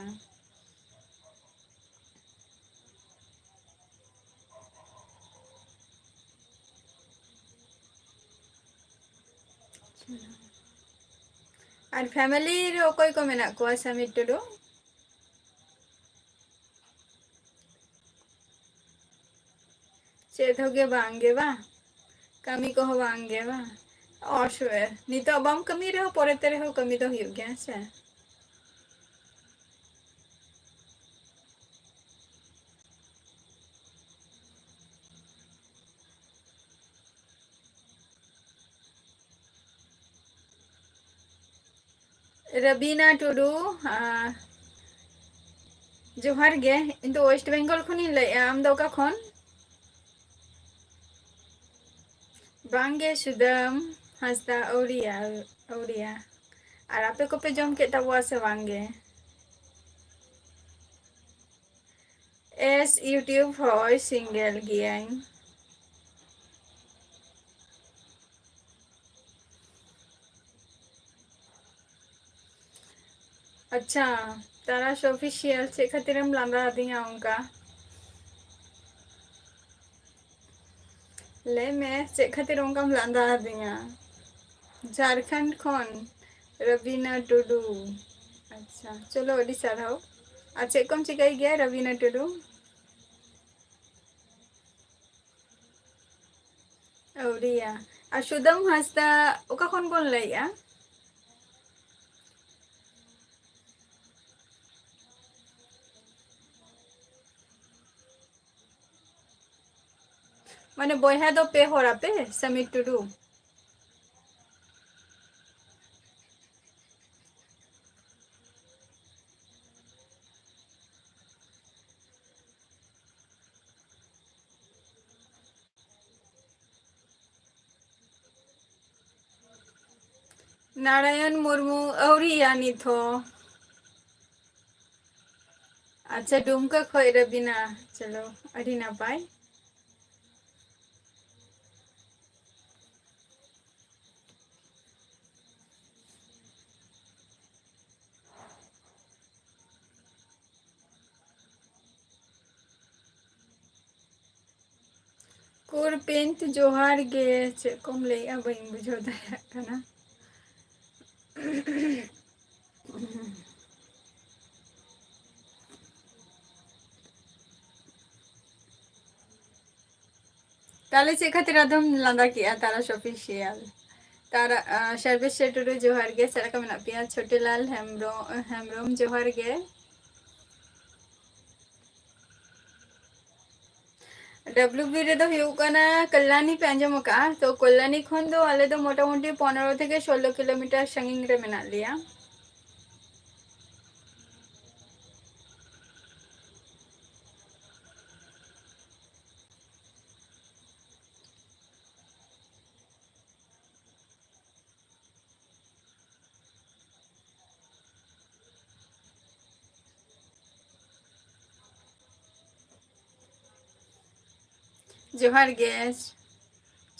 ᱟᱨ family ᱨᱮ ᱚᱠᱚᱭ ᱠᱚ ᱢᱮᱱᱟᱜ ᱠᱚᱣᱟ, ᱥᱟᱢᱤᱨ ᱴᱩᱰᱩ? ᱪᱮᱫ ᱦᱚᱸ ᱜᱮ ᱵᱟᱝ ᱜᱮ ᱵᱟᱝ, ᱠᱟᱹᱢᱤ ᱠᱚᱦᱚᱸ ᱵᱟᱝ ᱜᱮ ᱵᱟᱝ᱾ ᱚᱥᱩᱵᱤᱫᱷᱟ, ᱱᱤᱛᱚᱜ ᱵᱟᱢ ᱠᱟᱹᱢᱤ ᱨᱮᱦᱚᱸ ᱯᱚᱨᱮᱛᱮ ᱨᱮᱦᱚᱸ ᱠᱟᱹᱢᱤ ᱫᱚ ᱦᱩᱭᱩᱜ ᱜᱮᱭᱟ, ᱦᱮᱸ ᱥᱮ? ᱨᱟᱵᱤᱱᱟ ᱴᱩᱰᱩ, ᱟᱸ, ᱡᱚᱦᱟᱨ ᱜᱮ᱾ ᱤᱧ ᱫᱚ West Bengal ᱠᱷᱚᱱᱤᱧ ᱞᱟᱹᱭᱮᱜᱼᱟ᱾ ᱟᱢ ᱫᱚ ᱚᱠᱟ ᱠᱷᱚᱱ? ᱵᱟᱝ ᱜᱮ ᱥᱩᱫᱟᱹᱢ ᱦᱟᱸᱥᱫᱟ, ᱟᱹᱣᱨᱤᱭᱟ, ᱟᱹᱣᱨᱤᱭᱟ᱾ ᱟᱨ ᱟᱯᱮ ᱠᱚᱯᱮ ᱡᱚᱢ ᱠᱮᱫ ᱛᱟᱵᱚᱣᱟ ᱥᱮ ᱵᱟᱝ ᱜᱮ? ᱮᱥ YouTube, ᱦᱳᱭ, single ᱜᱤᱭᱟᱹᱧ᱾ ᱟᱪᱪᱷᱟ, ᱛᱟᱨᱟᱥ Official, ᱪᱮᱫ ᱠᱷᱟᱹᱛᱤᱨᱮᱢ ᱞᱟᱸᱫᱟ ᱟᱹᱫᱤᱧᱟ ᱚᱱᱠᱟ? ᱞᱟᱹᱭ ᱢᱮ, ᱪᱮᱫ ᱠᱷᱟᱹᱛᱤᱨ ᱚᱱᱠᱟᱢ ᱞᱟᱸᱫᱟ ᱟᱹᱫᱤᱧᱟ? ᱡᱷᱟᱲᱠᱷᱚᱸᱰ ᱠᱷᱚᱱ ᱨᱚᱵᱤᱱᱟ ᱴᱩᱰᱩ᱾ ᱟᱪᱪᱷᱟ, ᱪᱚᱞᱚ, ᱟᱹᱰᱤ ᱥᱟᱨᱦᱟᱣ᱾ ᱟᱨ ᱪᱮᱫ ᱠᱚᱢ ᱪᱤᱠᱟᱹᱭ ᱜᱮᱭᱟ, ᱨᱚᱵᱤᱱᱟ ᱴᱩᱰᱩ? ᱟᱹᱣᱨᱤᱭᱟ᱾ ᱟᱨ ᱥᱩᱫᱟᱹᱢ ᱦᱟᱸᱥᱫᱟ, ᱚᱠᱟ ᱠᱷᱚᱱ ᱵᱚᱱ ᱞᱟᱹᱭᱮᱜᱼᱟ? ᱢᱟᱱᱮ, ᱵᱚᱭᱦᱟ ᱫᱚ ᱯᱮ ᱦᱚᱲ ᱟᱯᱮ, ᱥᱟᱢᱤᱨ ᱴᱩᱰᱩ? ᱱᱟᱨᱟᱭᱚᱱ ᱢᱩᱨᱢᱩ, ᱟᱹᱣᱨᱤᱭᱟ ᱱᱤᱛ ᱦᱚᱸ᱾ ᱟᱪᱪᱷᱟ, ᱰᱩᱢᱠᱟ ᱠᱷᱚᱡ ᱨᱟᱵᱤᱱᱟ᱾ ᱪᱚᱞᱚ, ᱟᱹᱰᱤ ᱱᱟᱯᱟᱭ᱾ ᱠᱩᱨᱯᱤᱱᱛ, ᱡᱚᱦᱟᱨ ᱜᱮ᱾ ᱪᱮᱫ ᱠᱚᱢ ᱞᱟᱹᱭᱮᱜᱼᱟ? ᱵᱟᱹᱧ ᱵᱩᱡᱷᱟᱹᱣ ᱫᱟᱲᱮᱭᱟᱜ ᱠᱟᱱᱟ᱾ ᱛᱟᱦᱞᱮ ᱪᱮᱫ ᱠᱷᱟᱹᱛᱤᱨ ᱟᱫᱚᱢ ᱞᱟᱸᱫᱟ ᱠᱮᱜᱼᱟ, ᱛᱟᱨᱟᱥ ᱚᱯᱷᱤᱥᱤᱭᱟᱞ? ᱛᱟᱨᱟ, ᱟᱸ, ᱥᱚᱨᱵᱮᱥᱥᱚᱨ ᱴᱩᱰᱩ, ᱡᱚᱦᱟᱨ ᱜᱮ᱾ ᱪᱮᱫ ᱞᱮᱠᱟ ᱢᱮᱱᱟᱜ ᱯᱮᱭᱟ? ᱪᱷᱳᱴᱮᱞᱟᱞ ᱦᱮᱢᱵᱨᱚᱢ, ᱦᱮᱢᱵᱨᱚᱢ, ᱡᱚᱦᱟᱨ ᱜᱮ᱾ ᱰᱟᱵᱞᱤᱭᱩ ᱵᱤ ᱨᱮᱫᱚ ᱦᱩᱭᱩᱜ ᱠᱟᱱᱟ ᱠᱚᱞᱭᱟᱱᱤ, ᱯᱮ ᱟᱸᱡᱚᱢ ᱟᱠᱟᱫᱼᱟ? ᱛᱚ, ᱠᱚᱞᱭᱟᱱᱤ ᱠᱷᱚᱱ ᱫᱚ ᱟᱞᱮ ᱫᱚ ᱢᱚᱴᱟᱢᱩᱴᱤ ᱯᱚᱱᱨᱚ ᱛᱷᱮᱠᱮ ᱥᱳᱞᱞᱳ ᱠᱤᱞᱳᱢᱤᱴᱟᱨ ᱥᱟᱺᱜᱤᱧ ᱨᱮ ᱢᱮᱱᱟᱜ ᱞᱮᱭᱟ᱾ ᱡᱚᱦᱟᱨ ᱜᱮ,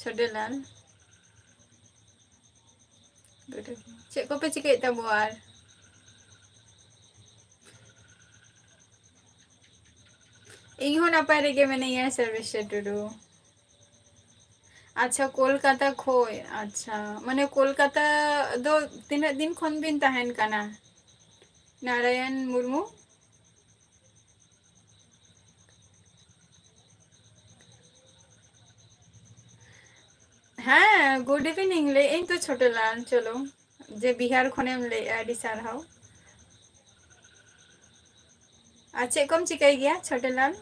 ᱪᱷᱳᱴᱮᱞᱟᱞ᱾ ᱪᱮᱫ ᱠᱚᱯᱮ ᱪᱤᱠᱟᱹᱭᱮᱫ ᱛᱟᱵᱚᱣᱟ ᱟᱨ? ᱤᱧ ᱦᱚᱸ ᱱᱟᱯᱟᱭ ᱨᱮᱜᱮ ᱢᱮᱱᱟᱹᱧᱟ, ᱥᱚᱨᱵᱮᱥᱥᱚᱨ ᱴᱩᱰᱩ᱾ ᱟᱪᱪᱷᱟ, ᱠᱳᱞᱠᱟᱛᱟ ᱠᱷᱚᱡ᱾ ᱟᱪᱪᱷᱟ, ᱢᱟᱱᱮ ᱠᱳᱞᱠᱟᱛᱟ ᱫᱚ ᱛᱤᱱᱟᱹᱜ ᱫᱤᱱ ᱠᱷᱚᱱ ᱵᱤᱱ ᱛᱟᱦᱮᱱ ᱠᱟᱱᱟ? ᱱᱟᱨᱟᱭᱚᱱ ᱢᱩᱨᱢᱩ᱾ ᱦᱮᱸ, good evening ᱞᱟᱹᱭᱮᱫ ᱟᱹᱧ ᱛᱚ, ᱪᱷᱳᱴᱮᱞᱟᱞ᱾ ᱪᱚᱞᱚ, ᱡᱮ ᱵᱤᱦᱟᱨ ᱠᱷᱚᱱᱮᱢ ᱞᱟᱹᱭᱮᱫᱼᱟ, ᱟᱹᱰᱤ ᱥᱟᱨᱦᱟᱣ᱾ ᱟᱨ ᱪᱮᱫ ᱠᱚᱢ ᱪᱤᱠᱟᱹᱭ ᱜᱮᱭᱟ, ᱪᱷᱳᱴᱮᱞᱟᱞ?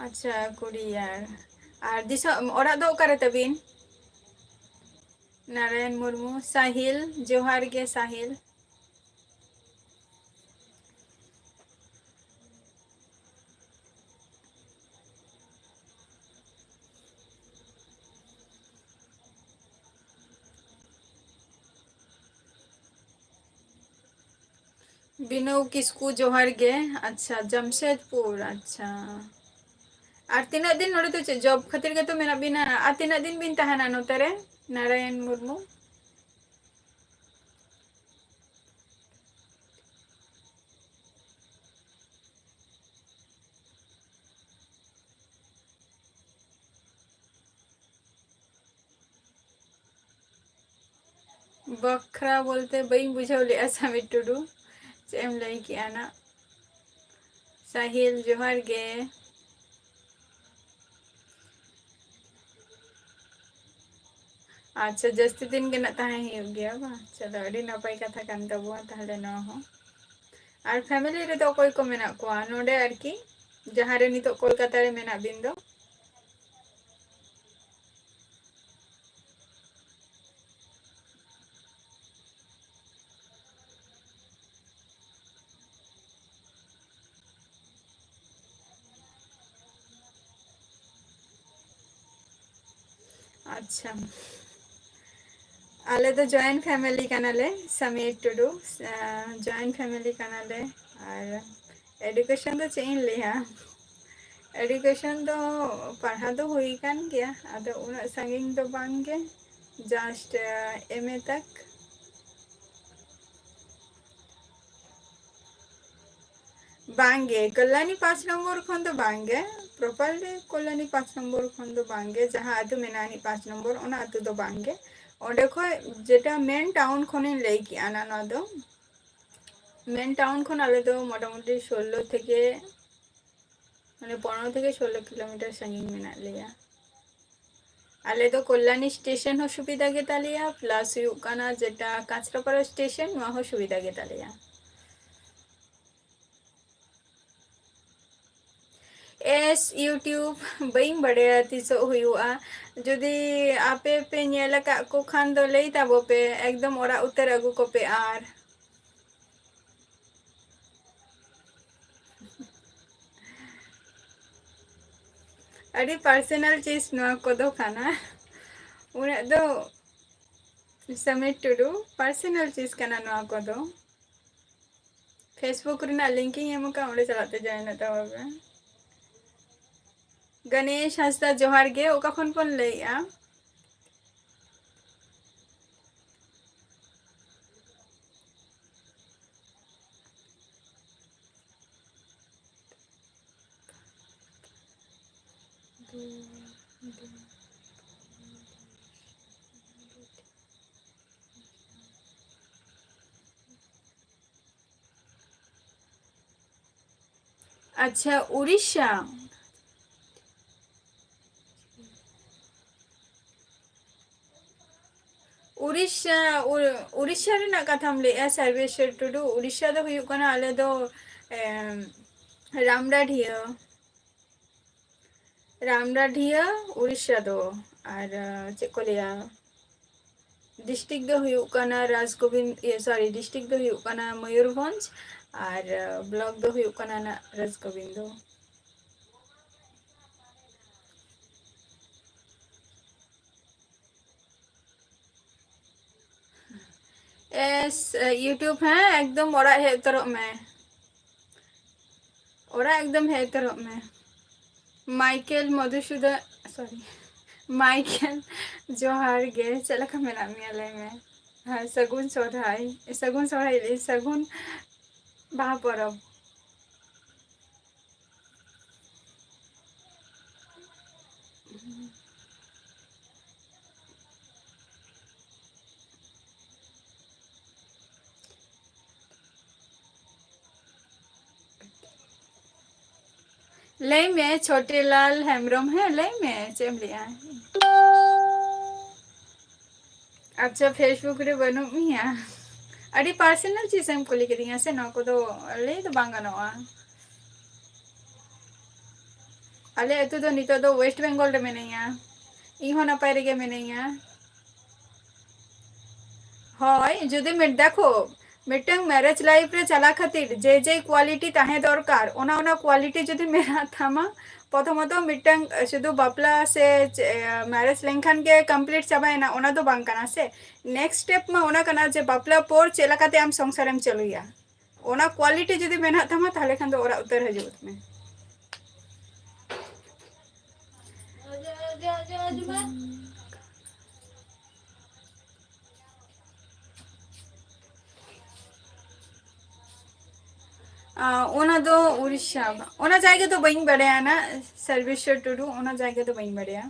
ᱟᱪᱪᱷᱟ, ᱠᱩᱲᱤᱭᱟᱨ᱾ ᱟᱨ ᱫᱤᱥᱚᱢ, ᱚᱲᱟᱜ ᱫᱚ ᱚᱠᱟᱨᱮ ᱛᱟᱵᱤᱱ? ᱱᱟᱨᱟᱭᱚᱱ ᱢᱩᱨᱢᱩ, ᱥᱟᱦᱤᱞ, ᱡᱚᱦᱟᱨ ᱜᱮ ᱥᱟᱦᱤᱞ᱾ ᱵᱤᱱᱚᱭ ᱠᱤᱥᱠᱩ, ᱡᱚᱦᱟᱨ ᱜᱮ᱾ ᱟᱪᱪᱷᱟ, ᱡᱟᱢᱥᱮᱫᱽᱯᱩᱨ, ᱟᱪᱪᱷᱟ᱾ ᱟᱨ ᱛᱤᱱᱟᱹᱜ ᱫᱤᱱ ᱱᱚᱰᱮ ᱫᱚ ᱪᱮᱫ job ᱠᱷᱟᱹᱛᱤᱨ ᱜᱮᱛᱚ ᱢᱮᱱᱟᱜ ᱵᱤᱱᱟ? ᱟᱨ ᱛᱤᱱᱟᱹᱜ ᱫᱤᱱ ᱵᱤᱱ ᱛᱟᱦᱮᱱᱟ ᱱᱚᱛᱮ ᱨᱮ, ᱱᱟᱨᱟᱭᱚᱱ ᱢᱩᱨᱢᱩ? ᱵᱟᱠᱷᱨᱟ ᱵᱚᱞᱛᱮ ᱵᱟᱹᱧ ᱵᱩᱡᱷᱟᱹᱣ ᱞᱮᱜᱼᱟ, ᱥᱟᱢᱤᱨ ᱴᱩᱰᱩ, ᱪᱮᱫ ᱮᱢ ᱞᱟᱹᱭ ᱠᱮᱜᱼᱟ ᱱᱟᱜ? ᱥᱟᱦᱤᱞ, ᱡᱚᱦᱟᱨ ᱜᱮ᱾ ᱟᱪᱪᱷᱟ, ᱡᱟᱹᱥᱛᱤ ᱫᱤᱱ ᱜᱮ ᱱᱟᱜ ᱛᱟᱦᱮᱸ ᱦᱩᱭᱩᱜ ᱜᱮᱭᱟ ᱵᱟᱝ? ᱪᱚᱞᱚ, ᱟᱹᱰᱤ ᱱᱟᱯᱟᱭ ᱠᱟᱛᱷᱟ ᱠᱟᱱ ᱛᱟᱵᱚᱱᱟ ᱛᱟᱦᱞᱮ ᱱᱚᱣᱟ ᱦᱚᱸ᱾ ᱟᱨ family ᱨᱮᱫᱚ ᱚᱠᱚᱭ ᱠᱚ ᱢᱮᱱᱟᱜ ᱠᱚᱣᱟ ᱱᱚᱰᱮ ᱟᱨᱠᱤ, ᱡᱟᱦᱟᱸ ᱨᱮ ᱱᱤᱛᱚᱜ ᱠᱳᱞᱠᱟᱛᱟ ᱨᱮ ᱢᱮᱱᱟᱜ ᱵᱤᱱ ᱫᱚ? ᱟᱪᱪᱷᱟ, ᱟᱞᱮ ᱫᱚ joint family ᱠᱟᱱᱟᱞᱮ, ᱥᱟᱢᱤᱨ ᱴᱩᱰᱩ, ᱟᱸ, joint family ᱠᱟᱱᱟᱞᱮ᱾ ᱟᱨ education ᱫᱚ ᱪᱮᱫ ᱤᱧ ᱞᱟᱹᱭᱟ, education ᱫᱚ ᱯᱟᱲᱦᱟᱣ ᱫᱚ ᱦᱩᱭ ᱟᱠᱟᱱ ᱜᱮᱭᱟ, ᱟᱫᱚ ᱩᱱᱟᱹᱜ ᱥᱟᱺᱜᱤᱧ ᱫᱚ ᱵᱟᱝ ᱜᱮ, just, ᱟᱸ, M A ᱛᱟᱠ᱾ ᱵᱟᱝᱜᱮ, ᱠᱚᱞᱭᱟᱱᱤ ᱯᱟᱸᱪ ᱱᱚᱢᱵᱚᱨ ᱠᱷᱚᱱ ᱫᱚ ᱵᱟᱝᱜᱮ, properly ᱠᱚᱞᱭᱟᱱᱤ ᱯᱟᱸᱪ ᱱᱚᱢᱵᱚᱨ ᱠᱷᱚᱱ ᱫᱚ ᱵᱟᱝᱜᱮ, ᱡᱟᱦᱟᱸ ᱟᱹᱛᱩ ᱢᱮᱱᱟᱜᱼᱟ ᱟᱹᱱᱤᱡ ᱯᱟᱸᱪ ᱱᱚᱢᱵᱚᱨ, ᱚᱱᱟ ᱟᱹᱛᱩ ᱫᱚ ᱵᱟᱝᱜᱮ᱾ ᱚᱸᱰᱮ ᱠᱷᱚᱡ ᱡᱮᱴᱟ main town ᱠᱷᱚᱱᱤᱧ ᱞᱟᱹᱭ ᱠᱮᱜᱼᱟ ᱱᱟ, ᱱᱚᱣᱟ ᱫᱚ main town ᱠᱷᱚᱱ ᱟᱞᱮ ᱫᱚ ᱢᱚᱴᱟᱢᱩᱴᱤ ᱥᱳᱞᱞᱳ ᱛᱷᱮᱠᱮ, ᱢᱟᱱᱮ ᱯᱚᱱᱨᱚ ᱛᱷᱮᱠᱮ ᱥᱳᱞᱞᱳ ᱠᱤᱞᱳᱢᱤᱴᱟᱨ ᱥᱟᱺᱜᱤᱧ ᱢᱮᱱᱟᱜ ᱞᱮᱭᱟ᱾ ᱟᱞᱮ ᱫᱚ ᱠᱚᱞᱭᱟᱱᱤ station ᱦᱚᱸ ᱥᱩᱵᱤᱫᱷᱟ ᱜᱮᱛᱟ ᱞᱮᱭᱟ, plus ᱦᱩᱭᱩᱜ ᱠᱟᱱᱟ ᱡᱮᱴᱟ ᱠᱟᱸᱪᱨᱟᱯᱟᱲᱟ station, ᱱᱚᱣᱟ ᱦᱚᱸ ᱥᱩᱵᱤᱫᱷᱟ ᱜᱮᱛᱟ ᱞᱮᱭᱟ᱾ ᱮᱥ YouTube ᱵᱟᱹᱧ ᱵᱟᱰᱟᱭᱟ ᱛᱤᱥᱚᱜ ᱦᱩᱭᱩᱜᱼᱟ᱾ ᱡᱩᱫᱤ ᱟᱯᱮ ᱯᱮ ᱧᱮᱞ ᱟᱠᱟᱫ ᱠᱚ ᱠᱷᱟᱱ ᱫᱚ ᱞᱟᱹᱭ ᱛᱟᱵᱚ ᱯᱮ, ᱮᱠᱫᱚᱢ ᱚᱲᱟᱜ ᱩᱛᱟᱹᱨ ᱟᱹᱜᱩ ᱠᱚᱯᱮ᱾ ᱟᱨ ᱟᱹᱰᱤ personal ᱪᱤᱡᱽ ᱱᱚᱣᱟ ᱠᱚᱫᱚ ᱠᱟᱱᱟ, ᱩᱱᱟᱹᱜ ᱫᱚ ᱥᱟᱢᱤᱨ ᱴᱩᱰᱩ, personal ᱪᱤᱡᱽ ᱠᱟᱱᱟ ᱱᱚᱣᱟ ᱠᱚᱫᱚ᱾ Facebook ᱨᱮᱱᱟᱜ link ᱤᱧ ᱮᱢ ᱟᱠᱟᱫ, ᱚᱸᱰᱮ ᱪᱟᱞᱟᱜ ᱛᱮ join ᱮᱫ ᱛᱟᱵᱚᱱ ᱯᱮ᱾ ᱜᱚᱱᱮᱥ ᱦᱟᱸᱥᱫᱟ, ᱡᱚᱦᱟᱨ ᱜᱮ, ᱚᱠᱟ ᱠᱷᱚᱱ ᱵᱚᱱ ᱞᱟᱹᱭᱮᱜᱼᱟ? ᱟᱪᱪᱷᱟ, ᱩᱲᱤᱥᱥᱟ᱾ ᱩᱲᱤᱥᱥᱟ, ᱩ-, ᱩᱲᱤᱥᱥᱟ ᱨᱮᱱᱟᱜ ᱠᱟᱛᱷᱟᱢ ᱞᱟᱹᱭᱮᱜᱼᱟ, ᱥᱟᱨᱵᱮᱥᱣᱚᱨ ᱴᱩᱰᱩ? ᱩᱲᱤᱥᱥᱟ ᱫᱚ ᱦᱩᱭᱩᱜ ᱠᱟᱱᱟ ᱟᱞᱮ ᱫᱚ, ᱮᱢ, ᱨᱟᱢᱰᱟᱰᱷᱤᱭᱟᱹ᱾ ᱨᱟᱢᱰᱟᱰᱷᱤᱭᱟᱹ ᱩᱲᱤᱥᱥᱟ ᱫᱚ᱾ ᱟᱨ, ᱪᱮᱫ ᱠᱚ ᱞᱟᱹᱭᱟ, district ᱫᱚ ᱦᱩᱭᱩᱜ ᱠᱟᱱᱟ ᱨᱟᱡᱽᱜᱳᱵᱤᱱᱫ, ᱤᱭᱟᱹ, sorry, district ᱫᱚ ᱦᱩᱭᱩᱜ ᱠᱟᱱᱟ ᱢᱚᱭᱩᱨᱵᱷᱚᱸᱡᱽ᱾ ᱟᱨ, block ᱫᱚ ᱦᱩᱭᱩᱜ ᱠᱟᱱᱟ ᱱᱟᱜ ᱨᱟᱡᱽᱜᱳᱵᱤᱱᱫᱚ᱾ ᱮᱥ, YouTube, ᱦᱮᱸ, ᱮᱠᱫᱚᱢ ᱚᱲᱟᱜ ᱦᱮᱡ ᱩᱛᱟᱹᱨᱚᱜ ᱢᱮ᱾ ᱚᱲᱟᱜ ᱮᱠᱫᱚᱢ ᱦᱮᱡ ᱩᱛᱟᱹᱨᱚᱜ ᱢᱮ᱾ ᱢᱟᱭᱠᱮᱞ ᱢᱚᱫᱷᱩᱥᱩᱫᱚᱱ, sorry, ᱢᱟᱭᱠᱮᱞ, ᱡᱚᱦᱟᱨ ᱜᱮ, ᱪᱮᱫ ᱞᱮᱠᱟ ᱢᱮᱱᱟᱜ ᱢᱮᱭᱟ ᱞᱟᱹᱭ ᱢᱮ? ᱦᱮᱸ, ᱥᱟᱹᱜᱩᱱ ᱥᱚᱦᱨᱟᱭ, ᱥᱟᱹᱜᱩᱱ ᱥᱚᱦᱨᱟᱭ ᱞᱟᱹᱭ, ᱥᱟᱹᱜᱩᱱ ᱵᱟᱦᱟ ᱯᱚᱨᱚᱵᱽ᱾ ᱞᱟᱹᱭ ᱢᱮ, ᱪᱷᱳᱴᱮᱞᱟᱞ ᱦᱮᱢᱵᱨᱚᱢ, ᱦᱮᱸ, ᱞᱟᱹᱭ ᱢᱮ, ᱪᱮᱫ ᱮᱢ ᱞᱟᱹᱭᱟ? ᱟᱪᱪᱷᱟ, Facebook ᱨᱮ ᱵᱟᱹᱱᱩᱜ ᱢᱮᱭᱟ? ᱟᱹᱰᱤ personal ᱪᱤᱡᱽ ᱮᱢ ᱠᱩᱞᱤ ᱠᱤᱫᱤᱧᱟ ᱥᱮ, ᱱᱚᱣᱟ ᱠᱚᱫᱚ ᱞᱟᱹᱭ ᱫᱚ ᱵᱟᱝ ᱜᱟᱱᱚᱜᱼᱟ᱾ ᱟᱞᱮ ᱟᱹᱛᱩ ᱫᱚ ᱱᱤᱛᱚᱜ ᱫᱚ West Bengal ᱨᱮ ᱢᱤᱱᱟᱹᱧᱟ᱾ ᱤᱧ ᱦᱚᱸ ᱱᱟᱯᱟᱭ ᱨᱮᱜᱮ ᱢᱤᱱᱟᱹᱧᱟ᱾ ᱦᱳᱭ, ᱡᱩᱫᱤ ᱢᱤᱫ, ᱫᱮᱠᱷᱳ, ᱢᱤᱫᱴᱟᱝ marriage life ᱨᱮ ᱪᱟᱞᱟᱜ ᱠᱷᱟᱹᱛᱤᱨ ᱡᱮ ᱡᱮ quality ᱛᱟᱦᱮᱸ ᱫᱚᱨᱠᱟᱨ, ᱚᱱᱟ, ᱚᱱᱟ quality ᱡᱩᱫᱤ ᱢᱮᱱᱟᱜ ᱛᱟᱢᱟ, ᱯᱨᱚᱛᱷᱚᱢᱚᱛᱚ ᱢᱤᱫᱴᱟᱝ, ᱮ, ᱥᱩᱫᱷᱩ ᱵᱟᱯᱞᱟ ᱥᱮ ᱪᱮ-, ᱮ, marriage ᱞᱮᱱᱠᱷᱟᱱ ᱜᱮ complete ᱪᱟᱵᱟᱭᱮᱱᱟ, ᱚᱱᱟ ᱫᱚ ᱵᱟᱝ ᱠᱟᱱᱟ ᱥᱮ᱾ Next step ᱢᱟ ᱚᱱᱟ ᱠᱟᱱᱟ ᱡᱮ ᱵᱟᱯᱞᱟ ᱯᱚᱨ ᱪᱮᱫ ᱞᱮᱠᱟᱛᱮ ᱟᱢ ᱥᱚᱝᱥᱟᱨᱮᱢ ᱪᱟᱹᱞᱩᱭᱟ᱾ ᱚᱱᱟ quality ᱡᱩᱫᱤ ᱢᱮᱱᱟᱜ ᱛᱟᱢᱟ, ᱛᱟᱦᱞᱮ ᱠᱷᱟᱱ ᱫᱚ ᱚᱲᱟᱜ ᱩᱛᱟᱹᱨ ᱦᱤᱡᱩᱜ ᱢᱮ᱾ ᱟᱸ, ᱚᱱᱟ ᱫᱚ ᱩᱲᱤᱥᱥᱟ, ᱚᱱᱟ ᱡᱟᱭᱜᱟ ᱫᱚ ᱵᱟᱹᱧ ᱵᱟᱲᱟᱭᱟ ᱱᱟ, ᱥᱚᱨᱵᱮᱥᱥᱚᱨ ᱴᱩᱰᱩ, ᱚᱱᱟ ᱡᱟᱭᱜᱟ ᱫᱚ ᱵᱟᱹᱧ ᱵᱟᱲᱟᱭᱟ᱾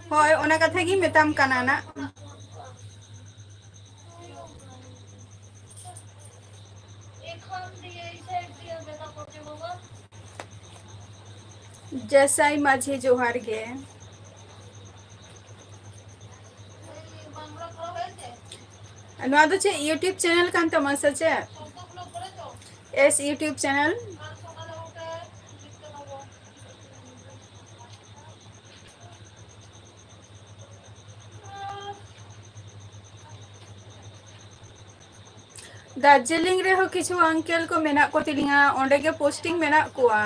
ᱦᱳᱭ, ᱚᱱᱟ ᱠᱟᱛᱷᱟ ᱜᱤᱧ ᱢᱮᱛᱟᱢ ᱠᱟᱱᱟ ᱱᱟ᱾ ᱡᱮᱥᱟᱭ ᱢᱟᱹᱡᱷᱤ, ᱡᱚᱦᱟᱨ ᱜᱮ᱾ ᱱᱚᱣᱟ ᱫᱚ ᱪᱮᱫ YouTube channel ᱠᱟᱱ ᱛᱟᱢᱟ ᱥᱮ ᱪᱮᱫ? S YouTube channel? ᱫᱟᱨᱡᱤᱞᱤᱝ ᱨᱮᱦᱚᱸ ᱠᱤᱪᱷᱩ uncle ᱠᱚ ᱢᱮᱱᱟᱜ ᱠᱚ ᱛᱤᱧᱟ, ᱚᱸᱰᱮ ᱜᱮ posting ᱢᱮᱱᱟᱜ ᱠᱚᱣᱟ᱾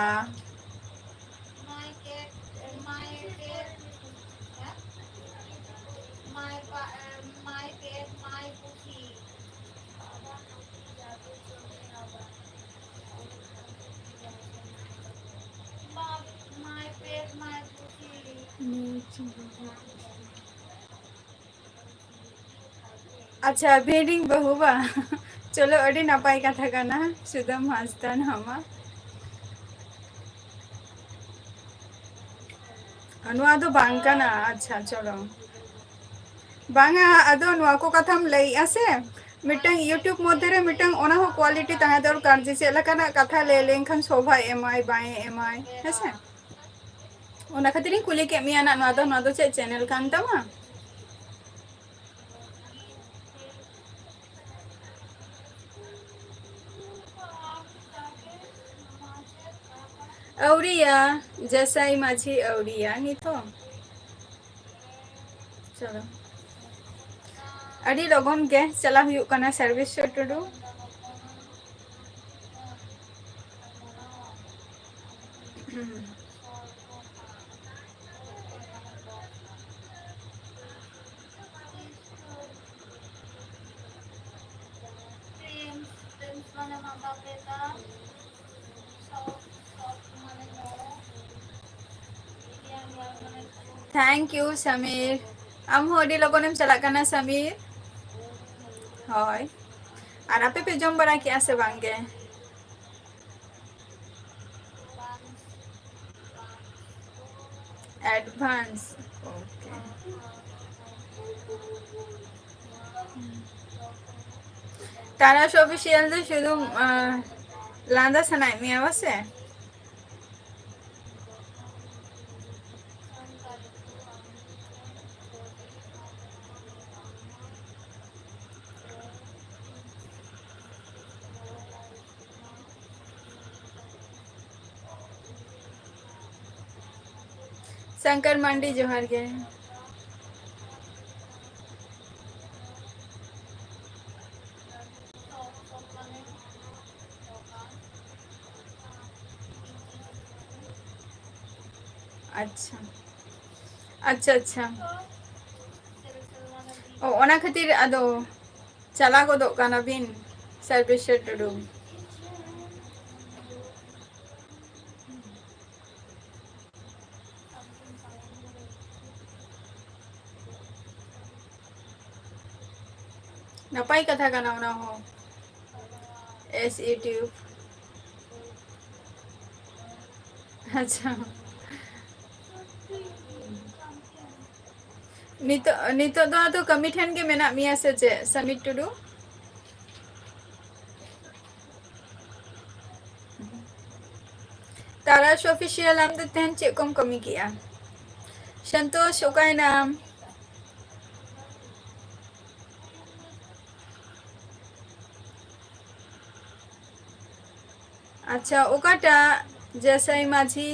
ᱟᱪᱪᱷᱟ, ᱵᱷᱤᱰᱤᱝ ᱵᱟᱹᱦᱩ ᱵᱟ? ᱪᱚᱞᱚ, ᱟᱹᱰᱤ ᱱᱟᱯᱟᱭ ᱠᱟᱛᱷᱟ ᱠᱟᱱᱟ, ᱥᱩᱫᱟᱢ ᱦᱟᱸᱥᱫᱟ ᱱᱟᱣᱟ ᱢᱟ᱾ ᱱᱚᱣᱟ ᱫᱚ ᱵᱟᱝ ᱠᱟᱱᱟ᱾ ᱟᱪᱪᱷᱟ, ᱪᱚᱞᱚ᱾ ᱵᱟᱝᱟ, ᱟᱫᱚ ᱱᱚᱣᱟ ᱠᱚ ᱠᱟᱛᱷᱟᱢ ᱞᱟᱹᱭᱮᱜᱼᱟ ᱥᱮ, ᱢᱤᱫᱴᱟᱝ YouTube ᱢᱚᱫᱽᱫᱷᱮ ᱨᱮ ᱢᱤᱫᱴᱟᱝ ᱚᱱᱟ ᱦᱚᱸ quality ᱛᱟᱦᱮᱸ ᱫᱚᱨᱠᱟᱨ, ᱡᱮ ᱪᱮᱫ ᱞᱮᱠᱟᱱᱟᱜ ᱠᱟᱛᱷᱟ ᱞᱟᱹᱭ ᱞᱮᱱᱠᱷᱟᱱ ᱥᱳᱵᱷᱟᱭ ᱮᱢᱟᱭ, ᱵᱟᱭ ᱮᱢᱟᱭ, ᱦᱮᱸᱥᱮ? ᱚᱱᱟ ᱠᱷᱟᱹᱛᱤᱨᱤᱧ ᱠᱩᱞᱤ ᱠᱮᱫ ᱢᱮᱭᱟ ᱱᱟᱜ, ᱱᱚᱣᱟ ᱫᱚ, ᱱᱚᱣᱟ ᱫᱚ ᱪᱮᱫ channel ᱠᱟᱱ ᱛᱟᱢᱟ? ᱟᱹᱣᱨᱤᱭᱟ, ᱡᱮᱥᱟᱭ ᱢᱟᱹᱡᱷᱤ ᱟᱹᱣᱨᱤᱭᱟ ᱱᱤᱛ ᱦᱚᱸ᱾ ᱪᱚᱞᱚ, ᱟᱹᱰᱤ ᱞᱚᱜᱚᱱ ᱜᱮ ᱪᱟᱞᱟᱣ ᱦᱩᱭᱩᱜ ᱠᱟᱱᱟ ᱥᱚᱨᱵᱮᱥᱥᱚᱨ ᱴᱩᱰᱩ᱾ Thank you, Samir. ᱟᱢ ᱦᱚᱸ ᱟᱹᱰᱤ ᱞᱚᱜᱚᱱᱮᱢ ᱪᱟᱞᱟᱜ ᱠᱟᱱᱟ, ᱥᱟᱢᱤᱨ᱾ ᱦᱳᱭ᱾ ᱟᱨ ᱟᱯᱮ ᱯᱮ ᱡᱚᱢ ᱵᱟᱲᱟ ᱠᱮᱜᱼᱟ ᱥᱮ ᱵᱟᱝ ᱜᱮ? Advance. Okay. ᱛᱟᱨᱟᱥ ᱚᱯᱷᱤᱥᱤᱭᱟᱞ ᱫᱚ ᱥᱩᱫᱷᱩ, ᱟᱸ, ᱞᱟᱸᱫᱟ ᱥᱟᱱᱟᱭᱮᱫ ᱢᱮᱭᱟ ᱵᱟᱥᱮ? ᱥᱚᱝᱠᱚᱨ ᱢᱟᱱᱰᱤ, ᱡᱚᱦᱟᱨ ᱜᱮ᱾ ᱟᱪᱪᱷᱟ, ᱟᱪᱪᱷᱟ, ᱟᱪᱪᱷᱟ᱾ ᱚ, ᱚᱱᱟ ᱠᱷᱟᱹᱛᱤᱨ ᱟᱫᱚ ᱪᱟᱞᱟᱣ ᱜᱚᱫᱚᱜ ᱠᱟᱱᱟ ᱵᱤᱱ, ᱥᱚᱨᱵᱮᱥᱥᱚᱨ ᱴᱩᱰᱩ? ᱱᱟᱯᱟᱭ ᱠᱟᱛᱷᱟ ᱠᱟᱱᱟ ᱚᱱᱟ ᱦᱚᱸ᱾ S YouTube᱾ ᱟᱪᱪᱷᱟ᱾ ᱱᱤᱛᱚᱜ, ᱱᱤᱛᱚᱜ ᱫᱚ ᱟᱫᱚ ᱠᱟᱹᱢᱤ ᱴᱷᱮᱱ ᱜᱮ ᱢᱮᱱᱟᱜ ᱢᱮᱭᱟ ᱥᱮ ᱪᱮᱫ, ᱥᱟᱢᱤᱨ ᱴᱩᱰᱩ? ᱛᱟᱨᱟᱥ ᱚᱯᱷᱤᱥᱤᱭᱟᱞ, ᱟᱢ ᱫᱚ ᱛᱮᱦᱮᱧ ᱪᱮᱫ ᱠᱚᱢ ᱠᱟᱹᱢᱤ ᱠᱮᱜᱼᱟ? ᱥᱚᱱᱛᱳᱥ, ᱚᱠᱟᱭᱮᱱᱟᱢ? ᱟᱪᱪᱷᱟ, ᱚᱠᱟᱴᱟᱜ ᱡᱮᱥᱟᱭ ᱢᱟᱹᱡᱷᱤ?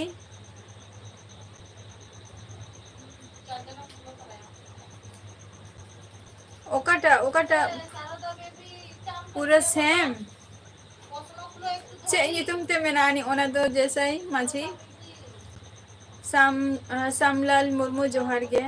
ᱚᱠᱟᱴᱟᱜ, ᱚᱠᱟᱴᱟᱜ? ᱯᱩᱨᱟᱹ ᱥᱮᱢ? ᱪᱮᱫ ᱧᱩᱛᱩᱢ ᱛᱮ ᱢᱮᱱᱟᱜᱼᱟ ᱟᱹᱱᱤᱡ ᱚᱱᱟ ᱫᱚ, ᱡᱮᱥᱟᱭ ᱢᱟᱹᱡᱷᱤ? ᱥᱟᱢ-, ᱥᱟᱢᱞᱟᱞ ᱢᱩᱨᱢᱩ, ᱡᱚᱦᱟᱨ ᱜᱮ᱾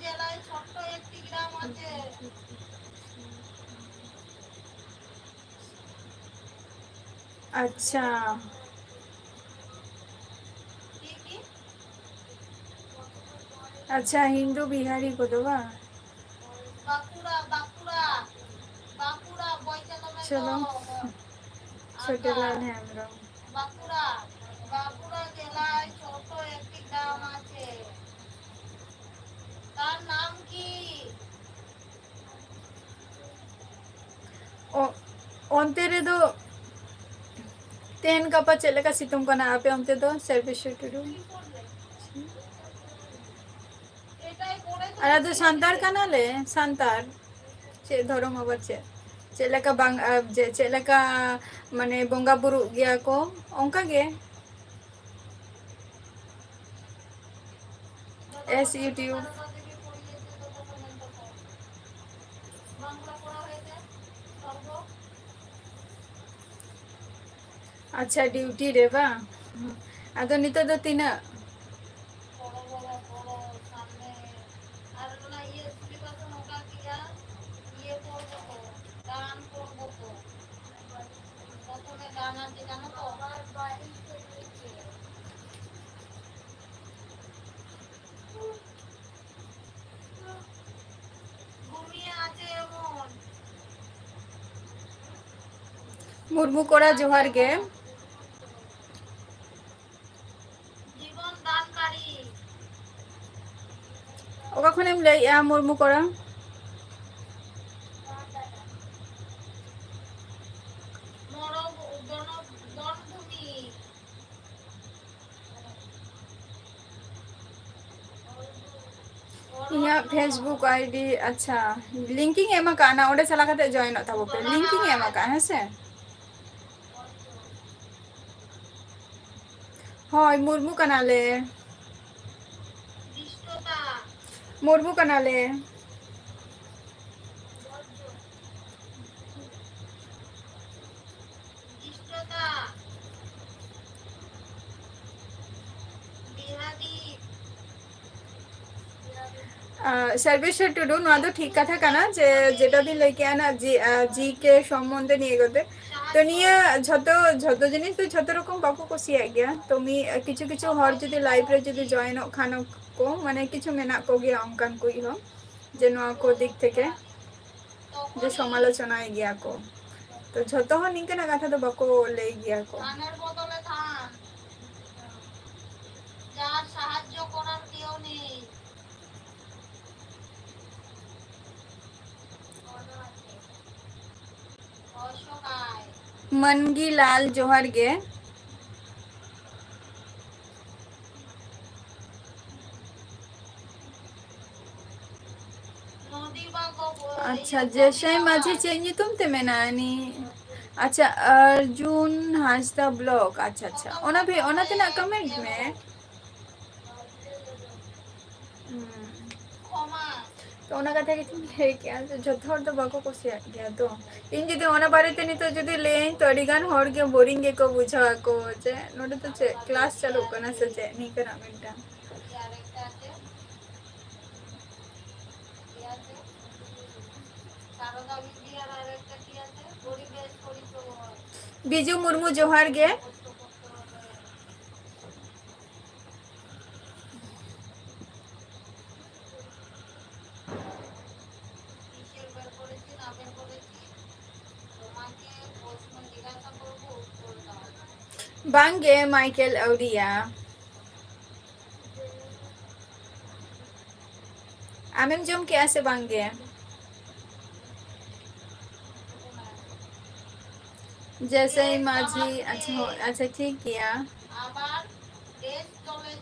জেলায় ছোট্ট একটি গ্রাম আছে। আচ্ছা। কি কি? আচ্ছা, হিন্দু বিহারি ᱠᱚᱫᱚ ᱵᱟᱝ? ᱵᱟᱸᱠᱩᱲᱟ, ᱵᱟᱸᱠᱩᱲᱟ, ᱵᱟᱸᱠᱩᱲᱟ, ᱵᱚᱭᱪᱟᱞᱚᱢᱮ ᱪᱚᱞᱚ᱾ ᱛᱚ᱾ ছোটলাল হেমব্রম। বাঁকুড়া, বাঁকুড়া জেলায় ছোট একটি গ্রাম আছে। তার নাম কি? ᱚ, ᱚᱱᱛᱮ ᱨᱮᱫᱚ ᱛᱮᱦᱮᱧ ᱜᱟᱯᱟ ᱪᱮᱫ ᱞᱮᱠᱟ ᱥᱤᱛᱩᱝ ᱠᱟᱱᱟ ᱟᱯᱮ ᱚᱱᱛᱮ ᱫᱚ, ᱥᱚᱨᱵᱮᱥᱥᱚᱨ ᱴᱩᱰᱩ? ᱟᱞᱮ ᱫᱚ ᱥᱟᱱᱛᱟᱲ ᱠᱟᱱᱟᱞᱮ, ᱥᱟᱱᱛᱟᱲ᱾ ᱪᱮᱫ ᱫᱷᱚᱨᱚᱢ ᱟᱵᱟᱨ ᱪᱮᱫ? ᱪᱮᱫ ᱞᱮᱠᱟ ᱵᱟᱝ, ᱟ, ᱡᱮ ᱪᱮᱫ ᱞᱮᱠᱟ ᱢᱟᱱᱮ ᱵᱚᱸᱜᱟ ᱵᱩᱨᱩᱜ ᱜᱮᱭᱟ ᱠᱚ, ᱚᱱᱠᱟ ᱜᱮ᱾ S YouTube᱾ ᱟᱪᱪᱷᱟ, ᱰᱤᱭᱩᱴᱤ ᱨᱮ ᱵᱟᱝ? ᱟᱫᱚ ᱱᱤᱛᱚᱜ ᱫᱚ ᱛᱤᱱᱟᱹᱜ? ᱟᱨ ᱚᱱᱟ ᱤᱭᱟᱹ ᱥᱤᱞᱮᱵᱟᱥ ᱱᱚᱝᱠᱟ ᱜᱮᱭᱟ, ᱤᱭᱟᱹ ᱯᱚᱨᱵᱚ ᱠᱚ, ᱜᱟᱱ ᱯᱚᱨᱵᱚ ᱠᱚ᱾ ᱯᱨᱚᱛᱷᱚᱢᱮ ᱜᱟᱱᱟ, ᱡᱮ ᱜᱟᱱᱟ ᱛᱚ? ᱜᱩᱨᱢᱤᱭᱟ ᱟᱪᱮ ᱮᱢᱚᱱ᱾ ᱢᱩᱨᱢᱩ ᱠᱚᱲᱟ, ᱡᱚᱦᱟᱨ ᱜᱮ᱾ ᱡᱤᱵᱚᱱ ᱫᱟᱱᱠᱟᱨᱤ᱾ ᱚᱠᱟ ᱠᱷᱚᱱᱮᱢ ᱞᱟᱹᱭᱮᱜᱼᱟ, ᱢᱩᱨᱢᱩ ᱠᱚᱲᱟ? ᱢᱚᱲᱚ ᱵᱚᱱᱚ-, ᱵᱚᱱᱵᱷᱩᱢᱤ᱾ ᱤᱧᱟᱹᱜ Facebook ID, ᱟᱪᱪᱷᱟ, link ᱤᱧ ᱮᱢ ᱟᱠᱟᱫᱼᱟ, ᱚᱸᱰᱮ ᱪᱟᱞᱟᱣ ᱠᱟᱛᱮ join ᱚᱜ ᱛᱟᱵᱚ ᱯᱮ, link ᱤᱧ ᱮᱢ ᱟᱠᱟᱫᱼᱟ, ᱦᱮᱸ ᱥᱮ? ᱦᱳᱭ, ᱢᱩᱨᱢᱩ ᱠᱟᱱᱟᱞᱮ᱾ ᱢᱩᱨᱢᱩ ᱠᱟᱱᱟᱞᱮ᱾ ᱟᱨ ᱥᱚᱨᱵᱮᱥᱣᱚᱨ ᱴᱩᱰᱩ, ᱱᱚᱣᱟ ᱫᱚ ᱴᱷᱤᱠ ᱠᱟᱛᱷᱟ ᱠᱟᱱᱟ ᱡᱮ ᱡᱮᱴᱟ ᱵᱤᱱ ᱞᱟᱹᱭ ᱠᱮᱜᱼᱟ ᱱᱟ, ᱡᱮ, ᱟᱨ, ᱡᱤ ᱠᱮ ᱥᱚᱢᱵᱚᱱᱫᱷᱮ ᱱᱤᱭᱟᱹ ᱠᱟᱛᱮ᱾ ᱛᱚ ᱱᱤᱭᱟᱹ ᱡᱷᱚᱛᱚ, ᱡᱷᱚᱛᱚ ᱡᱤᱱᱤᱥ ᱫᱚ ᱡᱷᱚᱛᱚ ᱨᱚᱠᱚᱢ ᱵᱟᱠᱚ ᱠᱩᱥᱤᱭᱟᱜ ᱜᱮᱭᱟ᱾ ᱛᱚ ᱢᱤᱫ, ᱠᱤᱪᱷᱩ ᱠᱤᱪᱷᱩ ᱦᱚᱲ ᱡᱩᱫᱤ live ᱨᱮ ᱡᱩᱫᱤ join ᱚᱜ ᱠᱷᱟᱱ ᱠᱚ, ᱢᱟᱱᱮ ᱠᱤᱪᱷᱩ ᱢᱮᱱᱟᱜ ᱠᱚᱜᱮᱭᱟ ᱚᱱᱠᱟᱱ ᱠᱚ ᱦᱚᱸ, ᱡᱮ ᱱᱚᱣᱟ ᱠᱚ ᱫᱤᱠ ᱛᱷᱮᱠᱮ ᱡᱮ ᱥᱚᱢᱟᱞᱳᱪᱚᱱᱟᱭ ᱜᱮᱭᱟ ᱠᱚ᱾ ᱛᱚ ᱡᱷᱚᱛᱚ ᱦᱚᱲ ᱱᱤᱝᱠᱟᱹᱱᱟᱜ ᱠᱟᱛᱷᱟ ᱫᱚ ᱵᱟᱠᱚ ᱞᱟᱹᱭ ᱜᱮᱭᱟ ᱠᱚ᱾ ᱜᱟᱱᱮᱨ ᱵᱚᱫᱚᱞᱮ ᱛᱷᱟᱱ, ᱡᱟᱨ ᱥᱟᱦᱟᱡᱽᱡᱚ ᱠᱚᱨᱟᱨ ᱠᱮᱣ ᱱᱮᱭ᱾ ᱚᱥᱚᱦᱟᱭ᱾ ᱢᱟᱹᱱᱜᱤ ᱞᱟᱞ, ᱡᱚᱦᱟᱨ ᱜᱮ᱾ ᱱᱚᱫᱤ ᱵᱟ ᱜᱚ-, ᱟᱪᱪᱷᱟ, ᱤᱭᱟᱹ, ᱡᱮᱥᱟᱹᱭ ᱢᱟᱹᱡᱷᱤ ᱪᱮᱫ ᱧᱩᱛᱩᱢ ᱛᱮ ᱢᱮᱱᱟᱜᱼᱟ ᱩᱱᱤ? ᱟᱪᱪᱷᱟ, ᱚᱨᱡᱩᱱ ᱦᱟᱸᱥᱫᱟ ᱵᱞᱚᱠ᱾ ᱟᱪᱪᱷᱟ, ᱟᱪᱪᱷᱟ, ᱚᱱᱟ ᱵᱷᱤ-, ᱚᱱᱟ ᱛᱮᱱᱟᱜ comment ᱢᱮ᱾ ᱦᱩᱸ᱾ ᱛᱚ ᱚᱱᱟ ᱠᱟᱛᱷᱟ ᱜᱮᱛᱚᱧ ᱞᱟᱹᱭ ᱠᱮᱜᱼᱟ, ᱡᱮ ᱡᱷᱚᱛᱚ ᱦᱚᱲ ᱫᱚ ᱵᱟᱠᱚ ᱠᱩᱥᱤᱭᱟᱜ ᱜᱮᱭᱟ ᱛᱚ᱾ ᱤᱧ ᱡᱩᱫᱤ ᱚᱱᱟ ᱵᱟᱨᱮᱛᱮ ᱱᱤᱛᱚᱜ ᱡᱩᱫᱤ ᱞᱟᱹᱭᱟᱹᱧ, ᱛᱚ ᱟᱹᱰᱤ ᱜᱟᱱ ᱦᱚᱲ ᱜᱮ boring ᱜᱮᱠᱚ ᱵᱩᱡᱷᱟᱹᱣ ᱟᱠᱚ, ᱡᱮ ᱱᱚᱰᱮ ᱫᱚ ᱪᱮᱫ class ᱪᱟᱹᱞᱩᱜ ᱠᱟᱱᱟ ᱥᱮ ᱪᱮᱫ, ᱱᱤᱝᱠᱟᱹᱱᱟᱜ ᱢᱤᱫᱴᱟᱝ᱾ ᱵᱤᱡᱩ ᱢᱩᱨᱢᱩ, ᱡᱚᱦᱟᱨ ᱜᱮ᱾ ᱵᱟᱝᱜᱮ, ᱢᱟᱭᱠᱮᱞ ᱟᱹᱣᱨᱤᱭᱟ᱾ ᱟᱢᱮᱢ ᱡᱚᱢ ᱠᱮᱜᱼᱟ ᱥᱮ ᱵᱟᱝᱜᱮ? ᱡᱮᱥᱮᱭ ᱢᱟᱹᱡᱷᱤ, ᱟᱪᱪᱷᱟ, ᱦᱳᱭ, ᱟᱪᱪᱷᱟ, ᱴᱷᱤᱠ ᱜᱮᱭᱟ᱾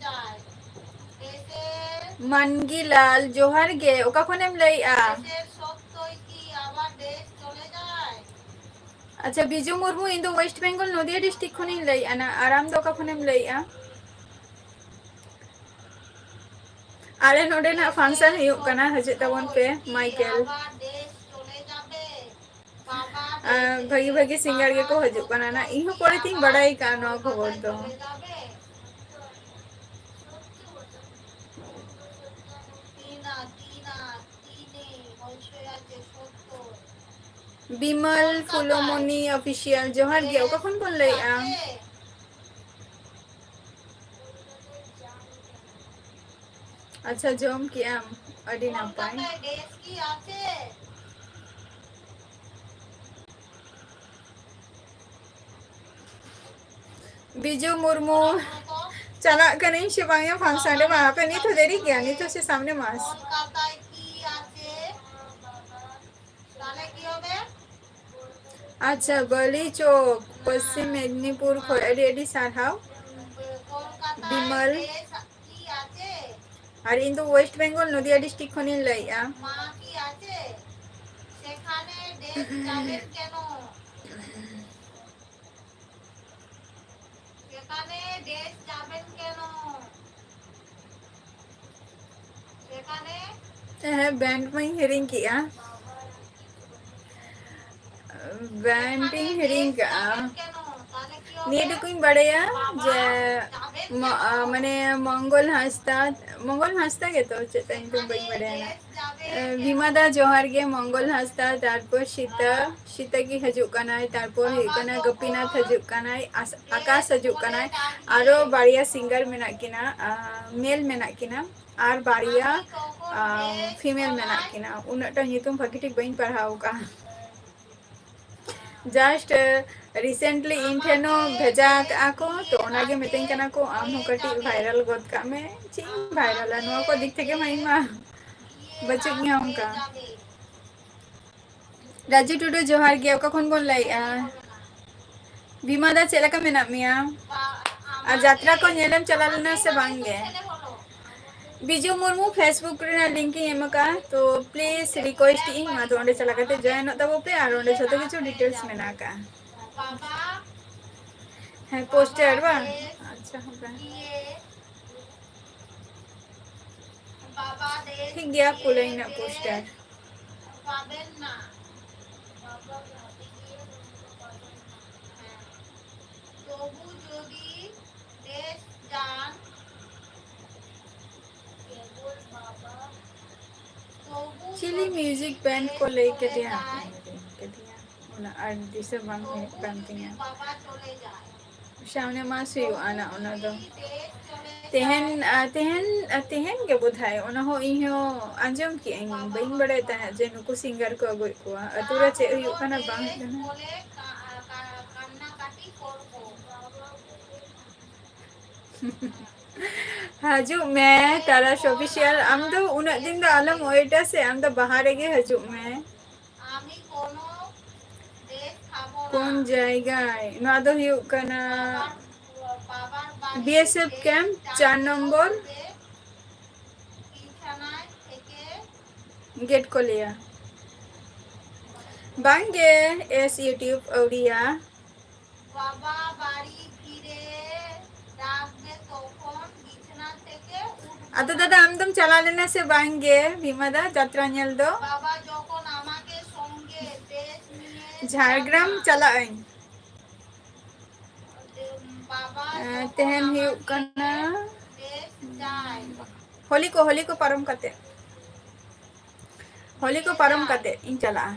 ᱢᱟᱱᱜᱤᱞᱟᱞ, ᱡᱚᱦᱟᱨ ᱜᱮ᱾ ᱚᱠᱟ ᱠᱷᱚᱱᱮᱢ ᱞᱟᱹᱭᱮᱜᱼᱟ? ᱟᱪᱪᱷᱟ, ᱵᱤᱡᱩ ᱢᱩᱨᱢᱩ, ᱤᱧ ᱫᱚ West Bengal, ᱱᱚᱫᱤᱭᱟ district ᱠᱷᱚᱱᱤᱧ ᱞᱟᱹᱭᱮᱜᱼᱟ ᱱᱟ᱾ ᱟᱨ ᱟᱢ ᱫᱚ ᱚᱠᱟ ᱠᱷᱚᱱᱮᱢ ᱞᱟᱹᱭᱮᱜᱼᱟ? ᱟᱞᱮ ᱱᱚᱰᱮᱱᱟᱜ function ᱦᱩᱭᱩᱜ ᱠᱟᱱᱟ, ᱦᱤᱡᱩᱜ ᱛᱟᱵᱚᱱ ᱯᱮ, ᱢᱟᱭᱠᱮᱞ᱾ ᱟᱨ ᱵᱷᱟᱹᱜᱤ ᱵᱷᱟᱹᱜᱤ singer ᱜᱮᱠᱚ ᱦᱤᱡᱩᱜ ᱠᱟᱱᱟ ᱱᱟ᱾ ᱤᱧ ᱦᱚᱸ ᱯᱚᱨᱮ ᱛᱤᱧ ᱵᱟᱲᱟᱭ ᱠᱟᱜᱼᱟ ᱱᱚᱣᱟ ᱠᱷᱚᱵᱚᱨ ᱫᱚ᱾ ᱵᱤᱢᱚᱞ ᱯᱷᱩᱞᱚᱢᱚᱱᱤ ᱚᱯᱷᱤᱥᱤᱭᱟᱞ, ᱡᱚᱦᱟᱨ ᱜᱮ᱾ ᱚᱠᱟ ᱠᱷᱚᱱ ᱵᱚᱱ ᱞᱟᱹᱭᱮᱜᱼᱟ? ᱟᱪᱪᱷᱟ, ᱡᱚᱢ ᱠᱮᱜᱼᱟᱢ, ᱟᱹᱰᱤ ᱱᱟᱯᱟᱭ᱾ ᱵᱤᱡᱩ ᱢᱩᱨᱢᱩ, ᱪᱟᱞᱟᱜ ᱠᱟᱹᱱᱟᱹᱧ ᱥᱮ ᱵᱟᱝ ᱭᱟ function ᱨᱮ? ᱵᱟᱝ, ᱦᱟᱯᱮ, ᱱᱤᱛ ᱦᱚᱸ ᱫᱮᱨᱤ ᱜᱮᱭᱟ, ᱱᱤᱛ ᱦᱚᱸ ᱥᱮ ᱥᱟᱢᱱᱮ ᱢᱟᱥ᱾ ᱟᱪᱪᱷᱟ, ᱵᱟᱹᱞᱤ ᱪᱚᱠ, ᱯᱚᱥᱪᱤᱢ ᱢᱮᱫᱽᱱᱤᱯᱩᱨ ᱠᱷᱚᱱ ᱟᱹᱰᱤ ᱟᱹᱰᱤ ᱥᱟᱨᱦᱟᱣ ᱵᱤᱢᱚᱞ᱾ ᱟᱨ ᱤᱧ ᱫᱚ West Bengal, ᱱᱚᱫᱤᱭᱟ district ᱠᱷᱚᱱᱤᱧ ᱞᱟᱹᱭᱮᱜᱼᱟ᱾ ᱦᱮᱸ, ᱵᱮᱱᱰ ᱢᱟᱧ ᱦᱤᱲᱤᱧ ᱠᱮᱜᱼᱟ᱾ ᱵᱮᱱᱰ ᱤᱧ ᱦᱤᱲᱤᱧ ᱠᱟᱜᱼᱟ᱾ ᱱᱤᱭᱟᱹ ᱴᱩᱠᱩᱧ ᱵᱟᱲᱟᱭᱟ ᱡᱮ ᱢᱚ-, ᱟ, ᱢᱟᱱᱮ ᱢᱚᱝᱜᱚᱞ ᱦᱟᱸᱥᱫᱟ, ᱢᱚᱝᱜᱚᱞ ᱦᱟᱸᱥᱫᱟ ᱜᱮᱛᱚ, ᱪᱮᱫ ᱛᱟᱭ ᱧᱩᱛᱩᱢ ᱵᱟᱹᱧ ᱵᱟᱲᱟᱭᱟ ᱱᱟᱜ᱾ ᱮ, ᱵᱷᱤᱢᱟ ᱫᱟ ᱡᱚᱦᱟᱨ ᱜᱮ, ᱢᱚᱝᱜᱚᱞ ᱦᱟᱸᱥᱫᱟ, ᱛᱟᱨᱯᱚᱨ ᱥᱤᱛᱟ, ᱥᱤᱛᱟ ᱜᱮ ᱦᱤᱡᱩᱜ ᱠᱟᱱᱟᱭ, ᱛᱟᱨᱯᱚᱨ ᱦᱩᱭᱩᱜ ᱠᱟᱱᱟ ᱜᱳᱯᱤᱱᱟᱛᱷ ᱦᱤᱡᱩᱜ ᱠᱟᱱᱟᱭ, ᱟᱥ-, ᱟᱠᱟᱥ ᱦᱤᱡᱩᱜ ᱠᱟᱱᱟᱭ, ᱟᱨᱚ ᱵᱟᱨᱭᱟ singer ᱢᱮᱱᱟᱜ ᱠᱤᱱᱟ, ᱟ, male ᱢᱮᱱᱟᱜ ᱠᱤᱱᱟ, ᱟᱨ ᱵᱟᱨᱭᱟ, ᱟ, female ᱢᱮᱱᱟᱜ ᱠᱤᱱᱟ᱾ ᱩᱱᱟᱹᱜ ᱴᱟ ᱧᱩᱛᱩᱢ ᱵᱷᱟᱜᱮ ᱴᱷᱤᱠ ᱵᱟᱹᱧ ᱯᱟᱲᱦᱟᱣ ᱠᱟᱜᱼᱟ᱾ Just, ᱮ, recently ᱤᱧ ᱴᱷᱮᱱ ᱦᱚᱸ ᱵᱷᱮᱡᱟ ᱠᱟᱜᱼᱟ ᱠᱚ, ᱛᱚ ᱚᱱᱟᱜᱮ ᱢᱤᱛᱟᱹᱧ ᱠᱟᱱᱟ ᱠᱚ, "ᱟᱢ ᱦᱚᱸ ᱠᱟᱹᱴᱤᱡ viral ᱜᱚᱫ ᱠᱟᱜ ᱢᱮ᱾" ᱪᱮᱫ ᱤᱧ viralᱟ ᱱᱚᱣᱟ ᱠᱚ ᱫᱤᱠ ᱛᱷᱮᱠᱮ ᱢᱟ ᱤᱧ ᱢᱟ ᱵᱟᱹᱪᱩᱜ ᱤᱧᱟ ᱚᱱᱠᱟ᱾ ᱨᱟᱡᱩ ᱴᱩᱰᱩ, ᱡᱚᱦᱟᱨ ᱜᱮ, ᱚᱠᱟ ᱠᱷᱚᱱ ᱵᱚᱱ ᱞᱟᱹᱭᱮᱜᱼᱟ? ᱵᱤᱢᱟ ᱫᱟ, ᱪᱮᱫ ᱞᱮᱠᱟ ᱢᱮᱱᱟᱜ ᱢᱮᱭᱟ? ᱟᱨ ᱡᱟᱛᱨᱟ ᱠᱚ ᱧᱮᱞᱮᱢ ᱪᱟᱞᱟᱣ ᱞᱮᱱᱟ ᱥᱮ ᱵᱟᱝ ᱜᱮ? ᱵᱤᱡᱩ ᱢᱩᱨᱢᱩ Facebook ᱨᱮᱱᱟᱜ link ᱤᱧ ᱮᱢ ᱟᱠᱟᱫᱼᱟ, ᱛᱚ please request ᱤᱧ, ᱢᱟ ᱛᱚ ᱚᱸᱰᱮ ᱪᱟᱞᱟᱣ ᱠᱟᱛᱮ joinᱚᱜ ᱛᱟᱵᱚ ᱯᱮ, ᱟᱨ ᱚᱸᱰᱮ ᱡᱷᱚᱛᱚ ᱠᱤᱪᱷᱩ details ᱢᱮᱱᱟᱜ ᱟᱠᱟᱫᱼᱟ᱾ ᱦᱮᱸ, poster ᱵᱟᱝ? ᱟᱪᱪᱷᱟ, ᱦᱮᱸ᱾ ᱴᱷᱤᱠ ᱜᱮᱭᱟ, ᱠᱩᱞᱟᱹᱧ ᱱᱟᱜ poster᱾ ᱪᱤᱞᱤ music band ᱠᱚ ᱞᱟᱹᱭ ᱠᱮᱫᱮᱭᱟ? ᱚᱱᱟ ᱟᱨ ᱫᱤᱥᱟᱹ ᱵᱟᱝ ᱦᱩᱭᱩᱜ ᱠᱟᱱ ᱛᱤᱧᱟᱹ᱾ ᱥᱟᱢᱱᱮ ᱢᱟᱥ ᱦᱩᱭᱩᱜᱼᱟ ᱱᱟ ᱚᱱᱟ ᱫᱚ᱾ ᱛᱮᱦᱮᱧ, ᱟ, ᱛᱮᱦᱮᱧ, ᱟ, ᱛᱮᱦᱮᱧ ᱜᱮ ᱵᱳᱫᱷᱚᱭ᱾ ᱚᱱᱟ ᱦᱚᱸ ᱤᱧ ᱦᱚᱸ ᱟᱸᱡᱚᱢ ᱠᱮᱜᱼᱟᱹᱧ, ᱵᱟᱹᱧ ᱵᱟᱲᱟᱭ ᱛᱟᱦᱮᱸᱫ ᱡᱮ ᱱᱩᱠᱩ singer ᱠᱚ ᱟᱹᱜᱩᱭᱮᱫ ᱠᱚᱣᱟ᱾ ᱟᱹᱛᱩ ᱨᱮ ᱪᱮᱫ ᱦᱩᱭᱩᱜ ᱠᱟᱱᱟ ᱵᱟᱝ ᱦᱩᱭᱩᱜ ᱠᱟᱱᱟ᱾ ᱦᱤᱡᱩᱜ ᱢᱮ ᱛᱟᱨᱟᱥ Official᱾ ᱟᱢ ᱫᱚ ᱩᱱᱟᱹᱜ ᱫᱤᱱ ᱫᱚ ᱟᱞᱚᱢ wait ᱟ ᱥᱮ, ᱟᱢ ᱫᱚ ᱵᱟᱦᱟ ᱨᱮᱜᱮ ᱦᱤᱡᱩᱜ ᱢᱮ᱾ কোন জায়গায়? ᱱᱚᱣᱟ ᱫᱚ ᱦᱩᱭᱩᱜ ᱠᱟᱱᱟ B S F camp ᱪᱟᱨ ᱱᱚᱢᱵᱚᱨ᱾ ᱜᱮᱴ ᱠᱚ ᱞᱟᱹᱭᱟ᱾ ᱵᱟᱝᱜᱮ, S YouTube ᱟᱹᱣᱨᱤᱭᱟ᱾ ᱵᱟᱵᱟ ᱵᱟᱲᱤ ᱯᱷᱤᱨᱮ ᱰᱟᱠ ᱫᱮ ᱛᱚᱠᱷᱚᱱ ᱵᱤᱪᱷᱱᱟ ᱛᱷᱮᱠᱮ ᱩᱴᱷ ᱟᱫᱚ ᱫᱟᱫᱟ, ᱟᱢ ᱫᱚᱢ ᱪᱟᱞᱟᱣ ᱞᱮᱱᱟ ᱥᱮ ᱵᱟᱝ ᱜᱮ ᱵᱷᱤᱢᱟ ᱫᱟ ᱡᱟᱛᱨᱟ ᱧᱮᱞ ᱫᱚ? ᱵᱟᱵᱟ ᱡᱚᱠᱷᱚᱱ ᱟᱢᱟᱠᱮ ᱥᱚᱝᱜᱮ ᱵᱮᱥ ᱱᱤᱭᱮ ᱡᱷᱟᱲᱜᱨᱟᱢ ᱪᱟᱞᱟᱜ ᱟᱹᱧ᱾ ᱵᱟᱵᱟ ᱮᱸ, ᱡᱚᱠᱷᱚᱱ ᱛᱮᱦᱮᱧ ᱦᱩᱭᱩᱜ ᱟᱢᱟᱠᱮ ᱠᱟᱱᱟ ᱵᱮᱥ ᱪᱟᱭ᱾ ᱦᱳᱞᱤ ᱠᱚ, ᱦᱳᱞᱤ ᱠᱚ ᱯᱟᱨᱚᱢ ᱠᱟᱛᱮ᱾ ᱦᱳᱞᱤ ᱠᱚ ᱯᱟᱨᱚᱢ ᱠᱟᱛᱮ ᱤᱧ ᱪᱟᱞᱟᱜᱼᱟ᱾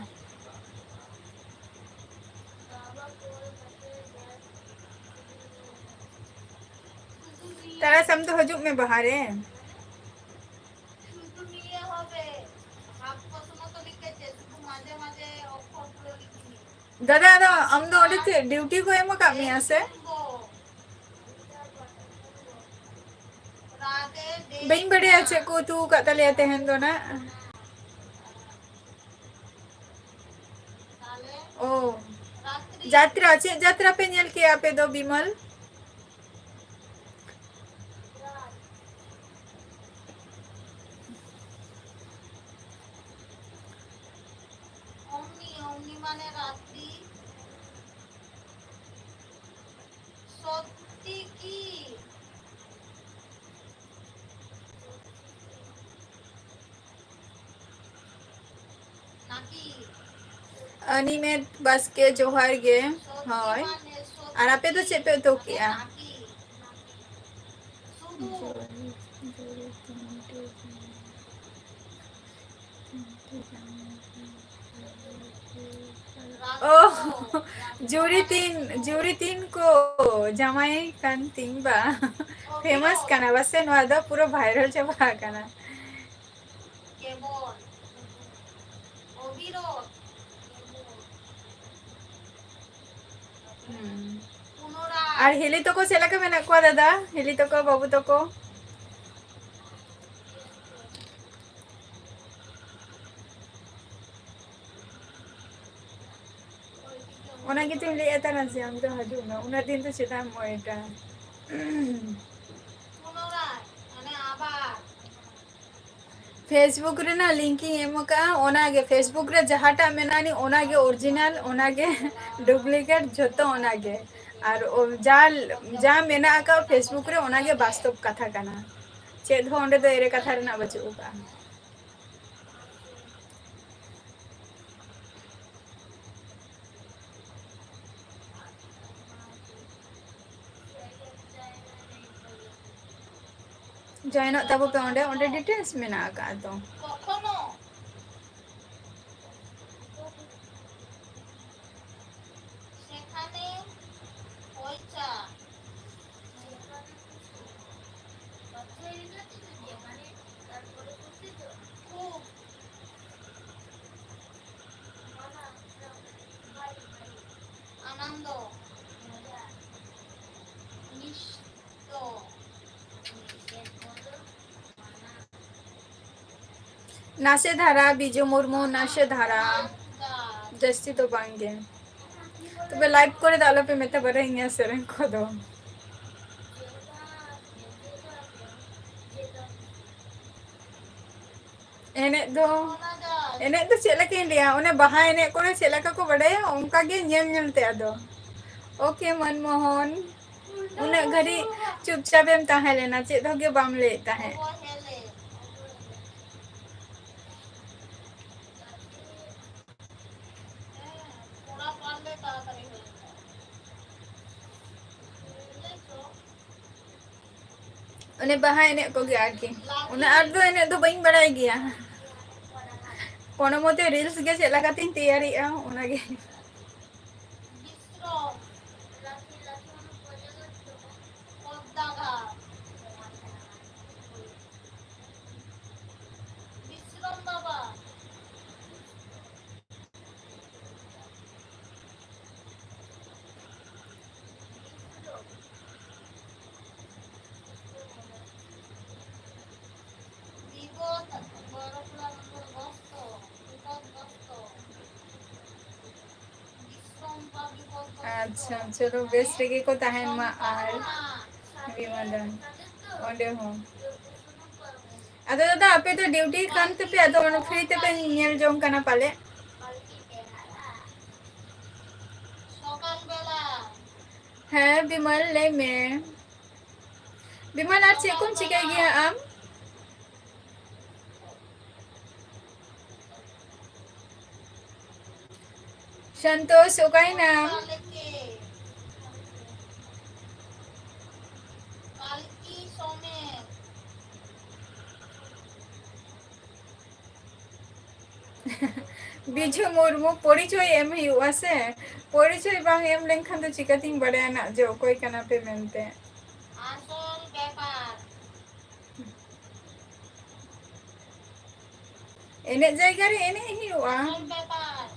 ᱛᱟᱨᱟᱥ, ᱟᱢ ᱫᱚ ᱦᱤᱡᱩᱜ ᱢᱮ ᱵᱟᱦᱟ ᱨᱮ᱾ ᱫᱟᱫᱟ, ᱟᱫᱚ ᱟᱢ ᱫᱚ ᱚᱸᱰᱮ ᱪᱮᱫ duty ᱠᱚ ᱮᱢ ᱟᱠᱟᱫ ᱢᱮᱭᱟ ᱥᱮ? ᱵᱟᱹᱧ ᱵᱟᱰᱟᱭᱟ ᱪᱮᱫ ᱠᱚ ᱩᱛᱩ ᱟᱠᱟᱫ ᱛᱟᱞᱮᱭᱟ ᱛᱮᱦᱮᱧ ᱫᱚ ᱱᱟᱜ᱾ ᱚ, ᱡᱟᱛᱨᱟ, ᱪᱮᱫ ᱡᱟᱛᱨᱟ ᱯᱮ ᱧᱮᱞ ᱠᱮᱜᱼᱟ ᱟᱯᱮ ᱫᱚ, ᱵᱤᱢᱚᱞ? ᱚᱢᱱᱤ, ᱚᱢᱱᱤ ᱢᱟᱱᱮ ᱨᱟᱛᱨᱤ᱾ ᱥᱚᱛᱛᱤ ᱠᱤ? ᱟᱹᱱᱤᱢᱮᱛ ᱵᱟᱥᱠᱮ, ᱡᱚᱦᱟᱨ ᱜᱮ᱾ ᱦᱳᱭ, ᱟᱨ ᱟᱯᱮ ᱫᱚ ᱪᱮᱫ ᱯᱮ ᱩᱛᱩ ᱠᱮᱜᱼᱟ? ᱚ, ᱡᱩᱨᱤ ᱛᱤᱱ, ᱡᱩᱨᱤ ᱛᱤᱱ ᱠᱚ ᱡᱟᱶᱟᱭ ᱠᱟᱱ ᱛᱤᱧ ᱵᱟ᱾ ᱯᱷᱮᱢᱟᱥ ᱠᱟᱱᱟ ᱵᱟᱥᱮ ᱱᱚᱣᱟ ᱫᱚ, ᱯᱩᱨᱟᱹ ᱵᱷᱟᱭᱨᱟᱞ ᱪᱟᱵᱟ ᱟᱠᱟᱱᱟ᱾ ᱦᱩᱸ᱾ ᱟᱨ ᱦᱤᱞᱤ ᱛᱟᱠᱚ ᱪᱮᱫ ᱞᱮᱠᱟ ᱢᱮᱱᱟᱜ ᱠᱚᱣᱟ ᱫᱟᱫᱟ? ᱦᱤᱞᱤ ᱛᱟᱠᱚ, ᱵᱟᱹᱵᱩ ᱛᱟᱠᱚ? ᱚᱱᱟ ᱜᱮᱛᱚᱧ ᱞᱟᱹᱭᱮᱫ ᱛᱟᱦᱮᱱᱟ ᱡᱮ ᱟᱢ ᱫᱚ ᱦᱤᱡᱩᱜ ᱢᱮ, ᱩᱱᱟᱹᱜ ᱫᱤᱱ ᱫᱚ ᱪᱮᱫᱟᱜ ᱮᱢ ᱚᱭᱮᱴᱟ? Facebook ᱨᱮᱱᱟᱜ link ᱤᱧ ᱮᱢ ᱟᱠᱟᱫᱼᱟ, ᱚᱱᱟᱜᱮ Facebook ᱨᱮ ᱡᱟᱦᱟᱸᱴᱟᱜ ᱢᱮᱱᱟᱜᱼᱟ ᱚᱱᱟᱜᱮ original, ᱚᱱᱟᱜᱮ duplicate, ᱡᱷᱚᱛᱚ ᱚᱱᱟᱜᱮ᱾ ᱟᱨ ᱚ-, ᱡᱟ, ᱡᱟ ᱢᱮᱱᱟᱜ ᱟᱠᱟᱫ Facebook ᱨᱮ ᱚᱱᱟᱜᱮ ᱵᱟᱥᱛᱚᱵ ᱠᱟᱛᱷᱟ ᱠᱟᱱᱟ, ᱪᱮᱫ ᱦᱚᱸ ᱚᱸᱰᱮ ᱫᱚ ᱮᱲᱮ ᱠᱟᱛᱷᱟ ᱨᱮᱱᱟᱜ ᱵᱟᱹᱪᱩᱜ ᱟᱠᱟᱫᱼᱟ᱾ Joinᱚᱜ ᱛᱟᱵᱚ ᱯᱮ ᱚᱸᱰᱮ, ᱚᱸᱰᱮ details ᱢᱮᱱᱟᱜ ᱟᱠᱟᱫ ᱫᱚ᱾ ᱱᱟᱥᱮ ᱫᱷᱟᱨᱟ, ᱵᱤᱡᱩ ᱢᱩᱨᱢᱩ, ᱱᱟᱥᱮ ᱫᱷᱟᱨᱟ, ᱡᱟᱹᱥᱛᱤ ᱫᱚ ᱵᱟᱝ ᱜᱮ᱾ ᱛᱚᱵᱮ live ᱠᱚᱨᱮ ᱫᱚ ᱟᱞᱚᱯᱮ ᱢᱮᱛᱟ ᱵᱟᱨᱟ ᱤᱧᱟ ᱥᱮᱨᱮᱧ ᱠᱚᱫᱚ᱾ ᱮᱱᱮᱡ ᱫᱚ, ᱮᱱᱮᱡ ᱫᱚ ᱪᱮᱫ ᱞᱮᱠᱟᱧ ᱞᱟᱹᱭᱟ, ᱚᱱᱮ ᱵᱟᱦᱟ ᱮᱱᱮᱡ ᱠᱚᱨᱮ ᱪᱮᱫ ᱞᱮᱠᱟ ᱠᱚ ᱵᱟᱰᱟᱭᱟ, ᱚᱱᱠᱟ ᱜᱮ ᱧᱮᱞ ᱧᱮᱞ ᱛᱮ ᱟᱫᱚ᱾ OK ᱢᱚᱱᱢᱳᱦᱚᱱ, ᱩᱱᱟᱹᱜ ᱜᱷᱟᱹᱲᱤᱡ ᱪᱩᱯᱪᱟᱯ ᱮᱢ ᱛᱟᱦᱮᱸ ᱞᱮᱱᱟ, ᱪᱮᱫ ᱦᱚᱸ ᱜᱮ ᱵᱟᱢ ᱞᱟᱹᱭᱮᱫ ᱛᱟᱦᱮᱸᱫ᱾ ᱚᱱᱮ ᱵᱟᱦᱟ ᱮᱱᱮᱡ ᱠᱚᱜᱮ ᱟᱨᱠᱤ᱾ ᱚᱱᱟ ᱟᱨ ᱫᱚ ᱮᱱᱮᱡ ᱫᱚ ᱵᱟᱹᱧ ᱵᱟᱲᱟᱭ ᱜᱮᱭᱟ᱾ ᱠᱳᱱᱳ ᱢᱚᱛᱮ reels ᱜᱮ ᱪᱮᱫ ᱞᱮᱠᱟᱛᱤᱧ ᱛᱮᱭᱟᱨᱮᱜᱼᱟ, ᱚᱱᱟᱜᱮ᱾ ᱵᱤᱥᱨᱚᱢ᱾ ᱵᱤᱥᱨᱚᱢ ᱵᱟᱵᱟ᱾ ᱟᱪᱪᱷᱟ, ᱪᱚᱞᱚ, ᱵᱮᱥ ᱨᱮᱜᱮ ᱠᱚ ᱛᱟᱦᱮᱱ ᱢᱟ᱾ ᱟᱨ ᱵᱤᱢᱟᱞᱟ ᱚᱸᱰᱮ ᱦᱚᱸ᱾ ᱟᱫᱚ ᱫᱟᱫᱟ, ᱟᱯᱮ ᱫᱚ duty ᱠᱟᱱ ᱛᱟᱯᱮ, ᱟᱫᱚ ᱚᱱᱟ free ᱛᱮᱯᱮ ᱧᱮᱞ ᱡᱚᱝ ᱠᱟᱱᱟ ᱯᱟᱞᱮ? ᱦᱮᱸ ᱵᱤᱢᱚᱞ, ᱞᱟᱹᱭ ᱢᱮ᱾ ᱵᱤᱢᱚᱞ, ᱟᱨ ᱪᱮᱫ ᱠᱚᱢ ᱪᱤᱠᱟᱹᱭ ᱜᱮᱭᱟ ᱟᱢ? ᱥᱚᱱᱛᱳᱥ, ᱚᱠᱟᱭᱮᱱᱟᱢ? ᱵᱤᱡᱩ ᱢᱩᱨᱢᱩ, ᱯᱚᱨᱤᱪᱚᱭ ᱮᱢ ᱦᱩᱭᱩᱜᱼᱟ ᱥᱮ? ᱯᱚᱨᱤᱪᱚᱭ ᱵᱟᱝ ᱮᱢ ᱞᱮᱱᱠᱷᱟᱱ ᱫᱚ ᱪᱤᱠᱟᱹᱛᱤᱧ ᱵᱟᱲᱟᱭᱟ ᱱᱟᱜ ᱡᱮ ᱚᱠᱚᱭ ᱠᱟᱱᱟ ᱯᱮ ᱢᱮᱱᱛᱮ? ᱟᱥᱚᱞ ᱵᱮᱯᱟᱨ᱾ ᱮᱱᱮᱡ ᱡᱟᱭᱜᱟ ᱨᱮ ᱮᱱᱮᱡ ᱦᱩᱭᱩᱜᱼᱟ᱾ ᱟᱥᱚᱞ ᱵᱮᱯᱟᱨ᱾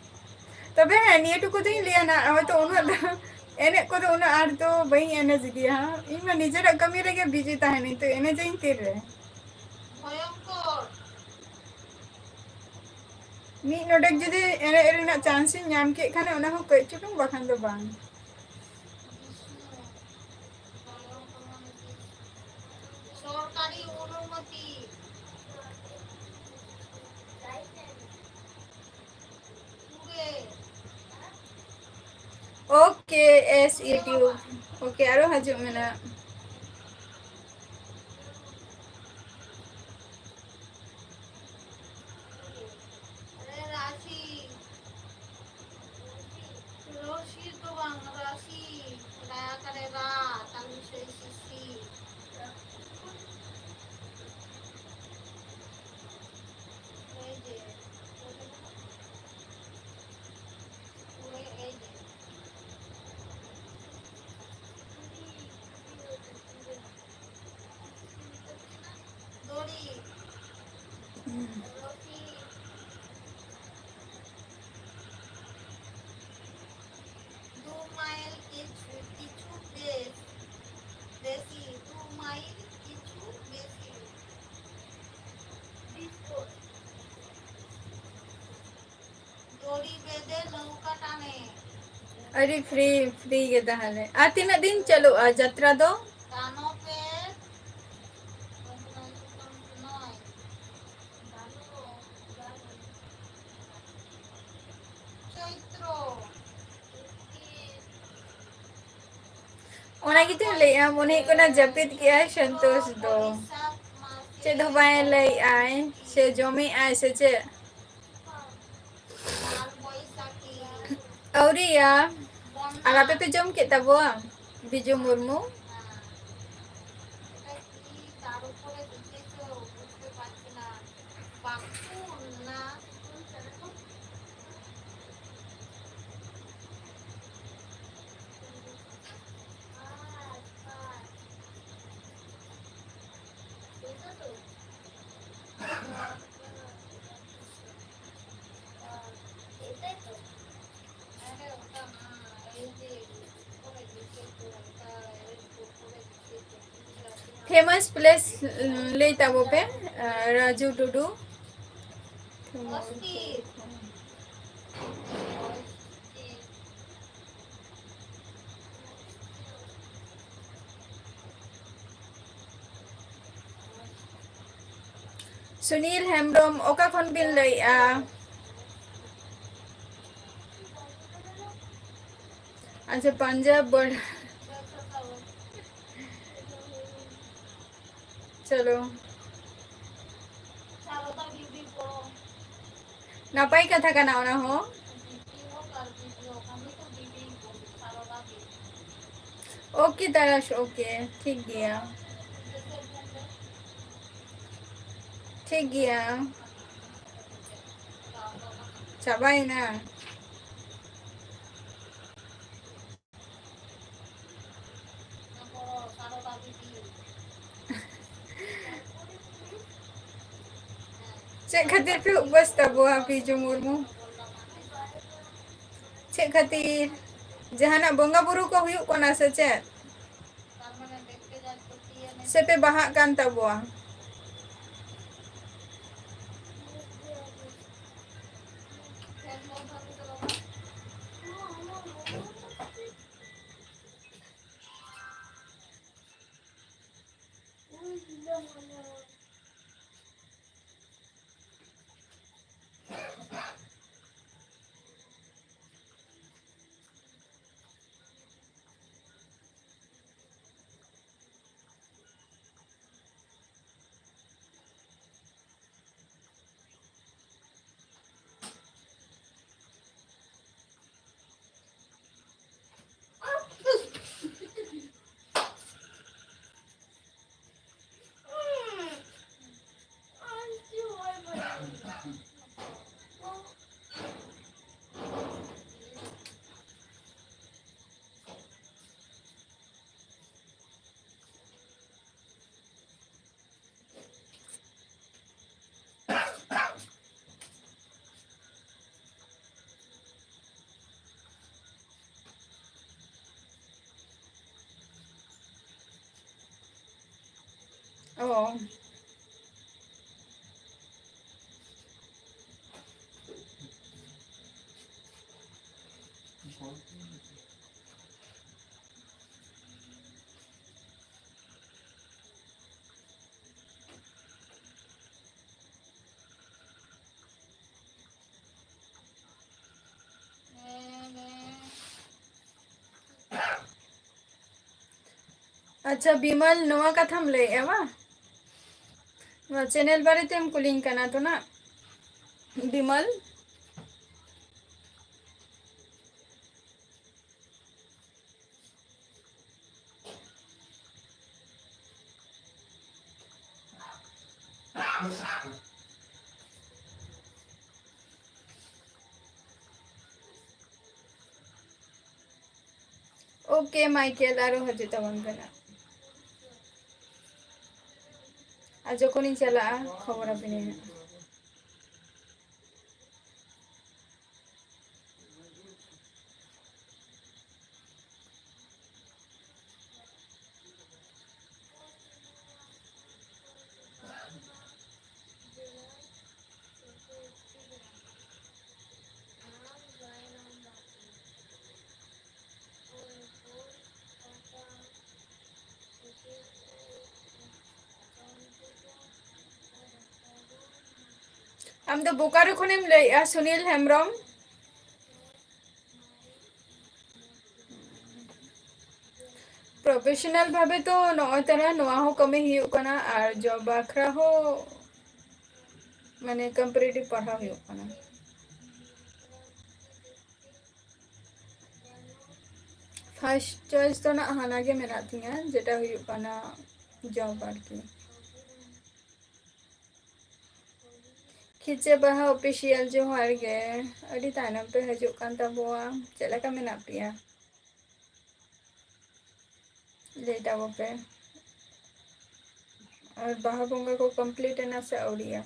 ᱛᱚᱵᱮ ᱦᱮᱸ, ᱱᱤᱭᱟᱹ ᱴᱩᱠᱩ ᱫᱚᱧ ᱞᱟᱹᱭᱟ ᱱᱟᱜ, ᱦᱚᱭᱛᱚ ᱩᱱᱟᱹᱜ ᱫᱚ ᱮᱱᱮᱡ ᱠᱚᱫᱚ ᱩᱱᱟᱹᱜ ᱟᱸᱴ ᱫᱚ ᱵᱟᱹᱧ ᱮᱱᱮᱡ ᱜᱮᱭᱟ᱾ ᱤᱧ ᱢᱟ ᱱᱤᱡᱮᱨᱟᱜ ᱠᱟᱹᱢᱤ ᱨᱮᱜᱮ busy ᱛᱟᱦᱮᱱᱤᱧ, ᱛᱚ ᱮᱱᱮᱡᱟᱹᱧ ᱛᱤᱨᱮ? ᱵᱷᱚᱭᱚᱝᱠᱚᱨ᱾ ᱢᱤᱫ ᱱᱚᱰᱮᱠ ᱡᱩᱫᱤ ᱮᱱᱮᱡ ᱨᱮᱱᱟᱜ chance ᱤᱧ ᱧᱟᱢ ᱠᱮᱫ ᱠᱷᱟᱱ, ᱚᱱᱟ ᱦᱚᱸ ᱠᱟᱹᱡ ᱪᱩᱞᱩᱝ, ᱵᱟᱠᱷᱟᱱ ᱫᱚ ᱵᱟᱝ᱾ ᱥᱚᱨᱠᱟᱨᱤ ᱚᱱᱩᱢᱚᱛᱤ᱾ ᱯᱩᱨᱟᱹ᱾ OK, S YouTube᱾ OK, ᱟᱨᱚ ᱦᱤᱡᱩᱜ ᱢᱮ ᱱᱟᱜ᱾ ᱨᱮ ᱨᱟᱥᱤ᱾ ᱨᱚᱥᱤ ᱫᱚ ᱵᱟᱝ, ᱨᱟᱥᱤ᱾ ᱨᱟ ᱠᱟᱨᱮ ᱨᱟ, ᱛᱟᱞ ᱵᱤᱥᱚᱭ ᱥᱤᱥᱤ᱾ ᱚᱭ ᱡᱮ, ᱫᱩ ᱢᱟᱭᱤᱞ ᱠᱤᱪᱷᱩ, ᱠᱤᱪᱷᱩ ᱵᱮᱥ, ᱵᱮᱥᱤ, ᱫᱩ ᱢᱟᱭᱤᱞ ᱠᱤᱪᱷᱩ ᱵᱮᱥᱤ᱾ ᱫᱚᱲᱤ ᱵᱮᱫᱮ ᱱᱚᱣᱠᱟ ᱴᱟᱱᱮ᱾ ᱟᱹᱰᱤ free, free ᱜᱮ ᱛᱟᱦᱚᱞᱮ᱾ ᱟᱨ ᱛᱤᱱᱟᱹᱜ ᱫᱤᱱ ᱪᱟᱹᱞᱩᱜᱼᱟ ᱡᱟᱛᱨᱟ ᱫᱚ? ᱛᱟᱱᱚ ᱯᱮ᱾ ᱪᱳᱭᱛᱨᱚ᱾ ᱚᱱᱟ ᱜᱮᱛᱚᱧ ᱞᱟᱹᱭᱮᱜᱼᱟ, ᱢᱚᱱᱮ ᱦᱩᱭᱩᱜ ᱠᱟᱱᱟ ᱡᱟᱹᱯᱤᱫ ᱠᱮᱜᱼᱟᱭ ᱥᱚᱱᱛᱳᱥ ᱫᱚ᱾ ᱪᱮᱫ ᱦᱚᱸ ᱵᱟᱭ ᱞᱟᱹᱭᱮᱜᱼᱟᱭ, ᱥᱮ ᱡᱚᱢᱮᱜᱼᱟᱭ ᱥᱮ ᱪᱮᱫ? ᱟᱹᱣᱨᱤᱭᱟ᱾ ᱟᱨ ᱟᱯᱮ ᱯᱮ ᱡᱚᱢ ᱠᱮᱫ ᱛᱟᱵᱚᱣᱟ? ᱵᱤᱡᱩ ᱢᱩᱨᱢᱩ᱾ Famous place, ᱩᱸ, ᱞᱟᱹᱭ ᱛᱟᱵᱚ ᱯᱮ, ᱟᱸ, ᱨᱟᱡᱩ ᱴᱩᱰᱩ᱾ ᱥᱩᱱᱤᱞ ᱦᱮᱢᱵᱨᱚᱢ, ᱚᱠᱟ ᱠᱷᱚᱱ ᱵᱤᱱ ᱞᱟᱹᱭᱮᱜᱼᱟ? ᱟᱪᱪᱷᱟ, ᱯᱟᱧᱡᱟᱵᱽ border᱾ ᱪᱚᱞᱚ᱾ ᱱᱟᱯᱟᱭ ᱠᱟᱛᱷᱟ ᱠᱟᱱᱟ ᱚᱱᱟ ᱦᱚᱸ᱾ Okay ᱛᱟᱨᱟᱥ, okay, ᱴᱷᱤᱠ ᱜᱮᱭᱟ᱾ ᱴᱷᱤᱠ ᱜᱮᱭᱟ᱾ ᱪᱟᱵᱟᱭᱮᱱᱟ᱾ ᱪᱮᱫ ᱠᱷᱟᱹᱛᱤᱨ ᱯᱮ ᱩᱯᱟᱹᱥ ᱛᱟᱵᱚᱣᱟ, ᱯᱤᱡᱩ ᱢᱩᱨᱢᱩ? ᱪᱮᱫ ᱠᱷᱟᱹᱛᱤᱨ? ᱡᱟᱦᱟᱱᱟᱜ ᱵᱚᱸᱜᱟ ᱵᱩᱨᱩ ᱠᱚ ᱦᱩᱭᱩᱜ ᱠᱟᱱᱟ ᱥᱮ ᱪᱮᱫ? ᱥᱮ ᱯᱮ ᱵᱟᱦᱟᱜ ᱠᱟᱱ ᱛᱟᱵᱚᱣᱟ? ᱚ᱾ ᱟᱪᱪᱷᱟ ᱵᱤᱢᱚᱞ, ᱱᱚᱣᱟ ᱠᱟᱛᱷᱟᱢ ᱞᱟᱹᱭᱮᱜᱼᱟ ᱵᱟᱝ? ᱱᱚᱣᱟ ᱪᱮᱱᱮᱞ ᱵᱟᱨᱮᱛᱮᱢ ᱠᱩᱞᱤᱧ ᱠᱟᱱᱟ ᱛᱚ ᱱᱟᱜ, ᱵᱤᱢᱚᱞ? OK ᱢᱟᱭᱠᱮᱞ, ᱟᱨᱚ ᱦᱤᱡᱩᱜ ᱛᱟᱵᱚᱱ ᱠᱟᱱᱟ᱾ ᱟᱨ ᱡᱚᱠᱷᱚᱱᱤᱧ ᱪᱟᱞᱟᱜᱼᱟ, ᱠᱷᱚᱵᱚᱨ ᱟᱯᱮᱭᱟᱹᱧ ᱦᱟᱸᱜ᱾ ᱟᱢ ᱫᱚ ᱵᱳᱠᱟᱨᱳ ᱠᱷᱚᱱᱮᱢ ᱞᱟᱹᱭᱮᱜᱼᱟ, ᱥᱩᱱᱤᱞ ᱦᱮᱢᱵᱨᱚᱢ? ᱯᱨᱚᱯᱷᱮᱥᱚᱱᱟᱞ ᱵᱷᱟᱵᱮ ᱛᱚ ᱱᱚᱜᱼᱚᱭ ᱛᱟᱨᱟ ᱱᱚᱣᱟ ᱦᱚᱸ ᱠᱟᱹᱢᱤ ᱦᱩᱭᱩᱜ ᱠᱟᱱᱟ, ᱟᱨ ᱡᱚᱵ ᱵᱟᱠᱷᱨᱟ ᱦᱚᱸ, ᱢᱟᱱᱮ, ᱠᱚᱢᱯᱤᱴᱤᱴᱤᱵᱷ ᱯᱟᱲᱦᱟᱣ ᱦᱩᱭᱩᱜ ᱠᱟᱱᱟ᱾ ᱯᱷᱟᱨᱥᱴ ᱪᱚᱭᱮᱥ ᱫᱚ ᱱᱟᱜ ᱦᱟᱱᱟ ᱜᱮ ᱢᱮᱱᱟᱜ ᱛᱤᱧᱟᱹ, ᱡᱮᱴᱟ ᱦᱩᱭᱩᱜ ᱠᱟᱱᱟ ᱡᱚᱵ ᱟᱨᱠᱤ᱾ ᱠᱷᱤᱪᱟᱹ ᱵᱟᱦᱟ ᱚᱯᱷᱤᱥᱤᱭᱟᱞ, ᱡᱚᱦᱟᱨ ᱜᱮ᱾ ᱟᱹᱰᱤ ᱛᱟᱭᱱᱚᱢ ᱯᱮ ᱦᱤᱡᱩᱜ ᱠᱟᱱ ᱛᱟᱵᱚᱣᱟ᱾ ᱪᱮᱫ ᱞᱮᱠᱟ ᱢᱮᱱᱟᱜ ᱯᱮᱭᱟ? ᱞᱟᱹᱭ ᱛᱟᱵᱚ ᱯᱮ᱾ ᱟᱨ ᱵᱟᱦᱟ ᱵᱚᱸᱜᱟ ᱠᱚ ᱠᱚᱢᱯᱞᱤᱴ ᱮᱱᱟ ᱥᱮ ᱟᱹᱣᱨᱤᱭᱟ?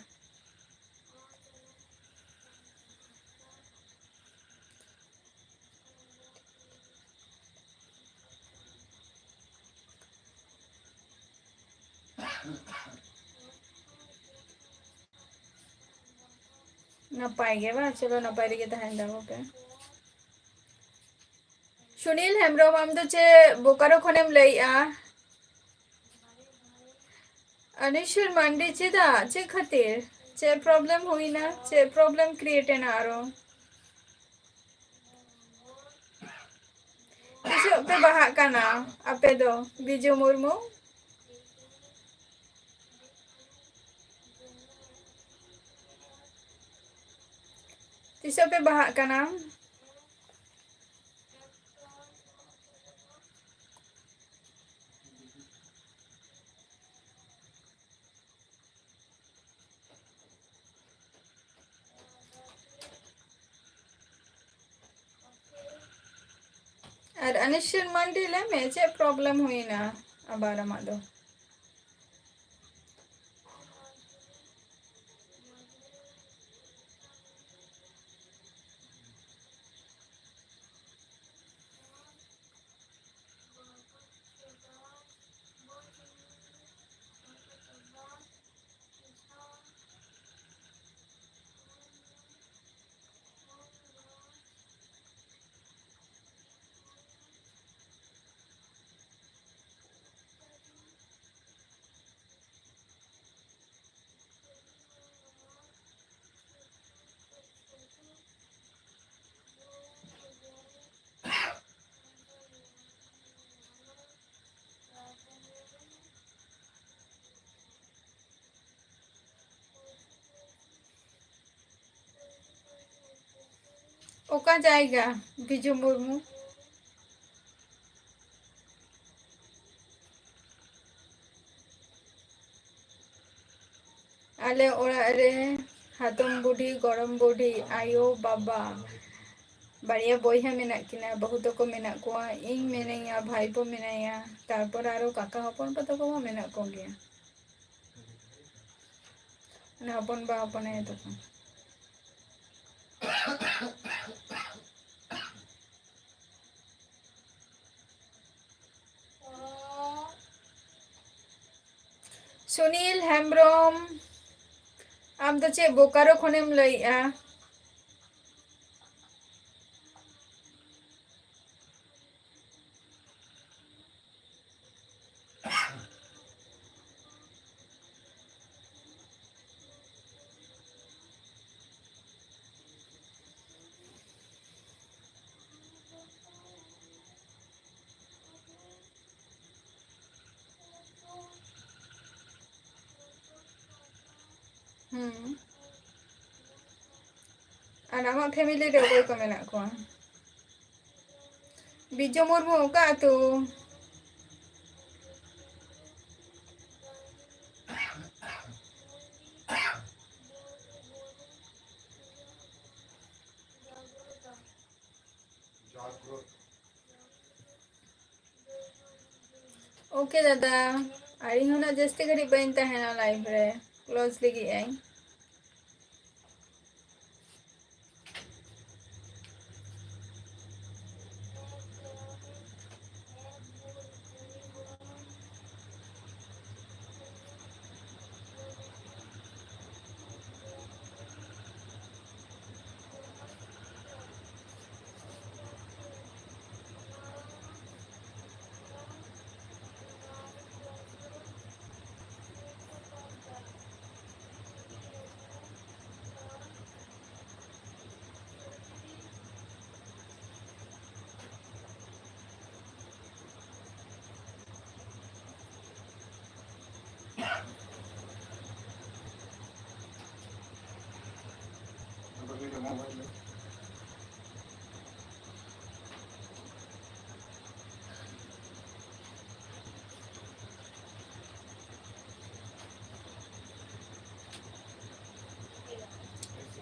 ᱱᱟᱯᱟᱭ ᱜᱮ ᱵᱟᱝ? ᱪᱚᱞᱚ, ᱱᱟᱯᱟᱭ ᱨᱮᱜᱮ ᱛᱟᱦᱮᱱ ᱛᱟᱵᱚ ᱯᱮ᱾ ᱥᱩᱱᱤᱞ ᱦᱮᱢᱵᱨᱚᱢ, ᱟᱢ ᱫᱚ ᱪᱮᱫ ᱵᱳᱠᱟᱨᱳ ᱠᱷᱚᱱᱮᱢ ᱞᱟᱹᱭᱮᱜᱼᱟ? ᱟᱱᱤᱥᱩᱨ ᱢᱟᱱᱰᱤ, ᱪᱮᱫᱟᱜ? ᱪᱮᱫ ᱠᱷᱟᱹᱛᱤᱨ? ᱪᱮᱫ ᱯᱨᱚᱵᱞᱮᱢ ᱦᱩᱭᱱᱟ? ᱪᱮᱫ ᱯᱨᱚᱵᱞᱮᱢ ᱠᱨᱤᱭᱮᱴ ᱮᱱᱟ ᱟᱨᱚ? ᱛᱤᱥᱚᱜ ᱯᱮ ᱵᱟᱦᱟᱜ ᱠᱟᱱᱟ ᱟᱯᱮ ᱫᱚ, ᱵᱤᱡᱩ ᱢᱩᱨᱢᱩ? ᱛᱤᱥᱚᱜ ᱯᱮ ᱵᱟᱦᱟᱜ ᱠᱟᱱᱟ? ᱟᱨ ᱟᱱᱤᱥᱤᱱ ᱢᱟᱱᱰᱤ, ᱞᱟᱹᱭ ᱢᱮ, ᱪᱮᱫ ᱯᱨᱚᱵᱞᱮᱢ ᱦᱩᱭᱱᱟ ᱟᱵᱟᱨ ᱟᱢᱟᱜ ᱫᱚ? ᱚᱠᱟ ᱡᱟᱭᱜᱟ? ᱵᱤᱡᱩ ᱢᱩᱨᱢᱩ᱾ ᱟᱞᱮ ᱚᱲᱟᱜ ᱨᱮ ᱦᱟᱛᱚᱢ ᱵᱩᱰᱷᱤ, ᱜᱚᱲᱚᱢ ᱵᱩᱰᱷᱤ, ᱟᱭᱳ, ᱵᱟᱵᱟ, ᱵᱟᱨᱭᱟ ᱵᱚᱭᱦᱟ ᱢᱮᱱᱟᱜ ᱠᱤᱱᱟ, ᱵᱟᱹᱦᱩ ᱛᱟᱠᱚ ᱢᱮᱱᱟᱜ ᱠᱚᱣᱟ, ᱤᱧ ᱢᱮᱱᱟᱹᱧᱟ, ᱵᱷᱟᱭᱯᱳ ᱢᱮᱱᱟᱭᱟ, ᱛᱟᱨᱯᱚᱨ ᱟᱨᱚ ᱠᱟᱠᱟ ᱦᱚᱯᱚᱱ ᱵᱟ ᱛᱟᱠᱚ ᱦᱚᱸ ᱢᱮᱱᱟᱜ ᱠᱚᱜᱮᱭᱟ᱾ ᱢᱟᱱᱮ ᱦᱚᱯᱚᱱ ᱵᱟ, ᱦᱚᱯᱚᱱ ᱟᱭᱳ ᱛᱟᱠᱚ᱾ ᱥᱩᱱᱤᱞ ᱦᱮᱢᱵᱨᱚᱢ, ᱟᱢ ᱫᱚ ᱪᱮᱫ ᱵᱳᱠᱟᱨᱳ ᱠᱷᱚᱱᱮᱢ ᱞᱟᱹᱭᱮᱜᱼᱟ? ᱦᱩᱸ᱾ ᱟᱨ ᱟᱢᱟᱜ family ᱨᱮ ᱚᱠᱚᱭ ᱠᱚ ᱢᱮᱱᱟᱜ ᱠᱚᱣᱟ? ᱵᱤᱡᱚ ᱢᱩᱨᱢᱩ, ᱚᱠᱟ ᱟᱹᱛᱩ? OK ᱫᱟᱫᱟ, ᱟᱨ ᱤᱧ ᱦᱚᱸ ᱱᱟᱜ ᱡᱟᱹᱥᱛᱤ ᱜᱷᱟᱹᱲᱤᱡ ᱵᱟᱹᱧ ᱛᱟᱦᱮᱱᱟ live ᱨᱮ, close ᱞᱟᱹᱜᱤᱫ ᱟᱹᱧ᱾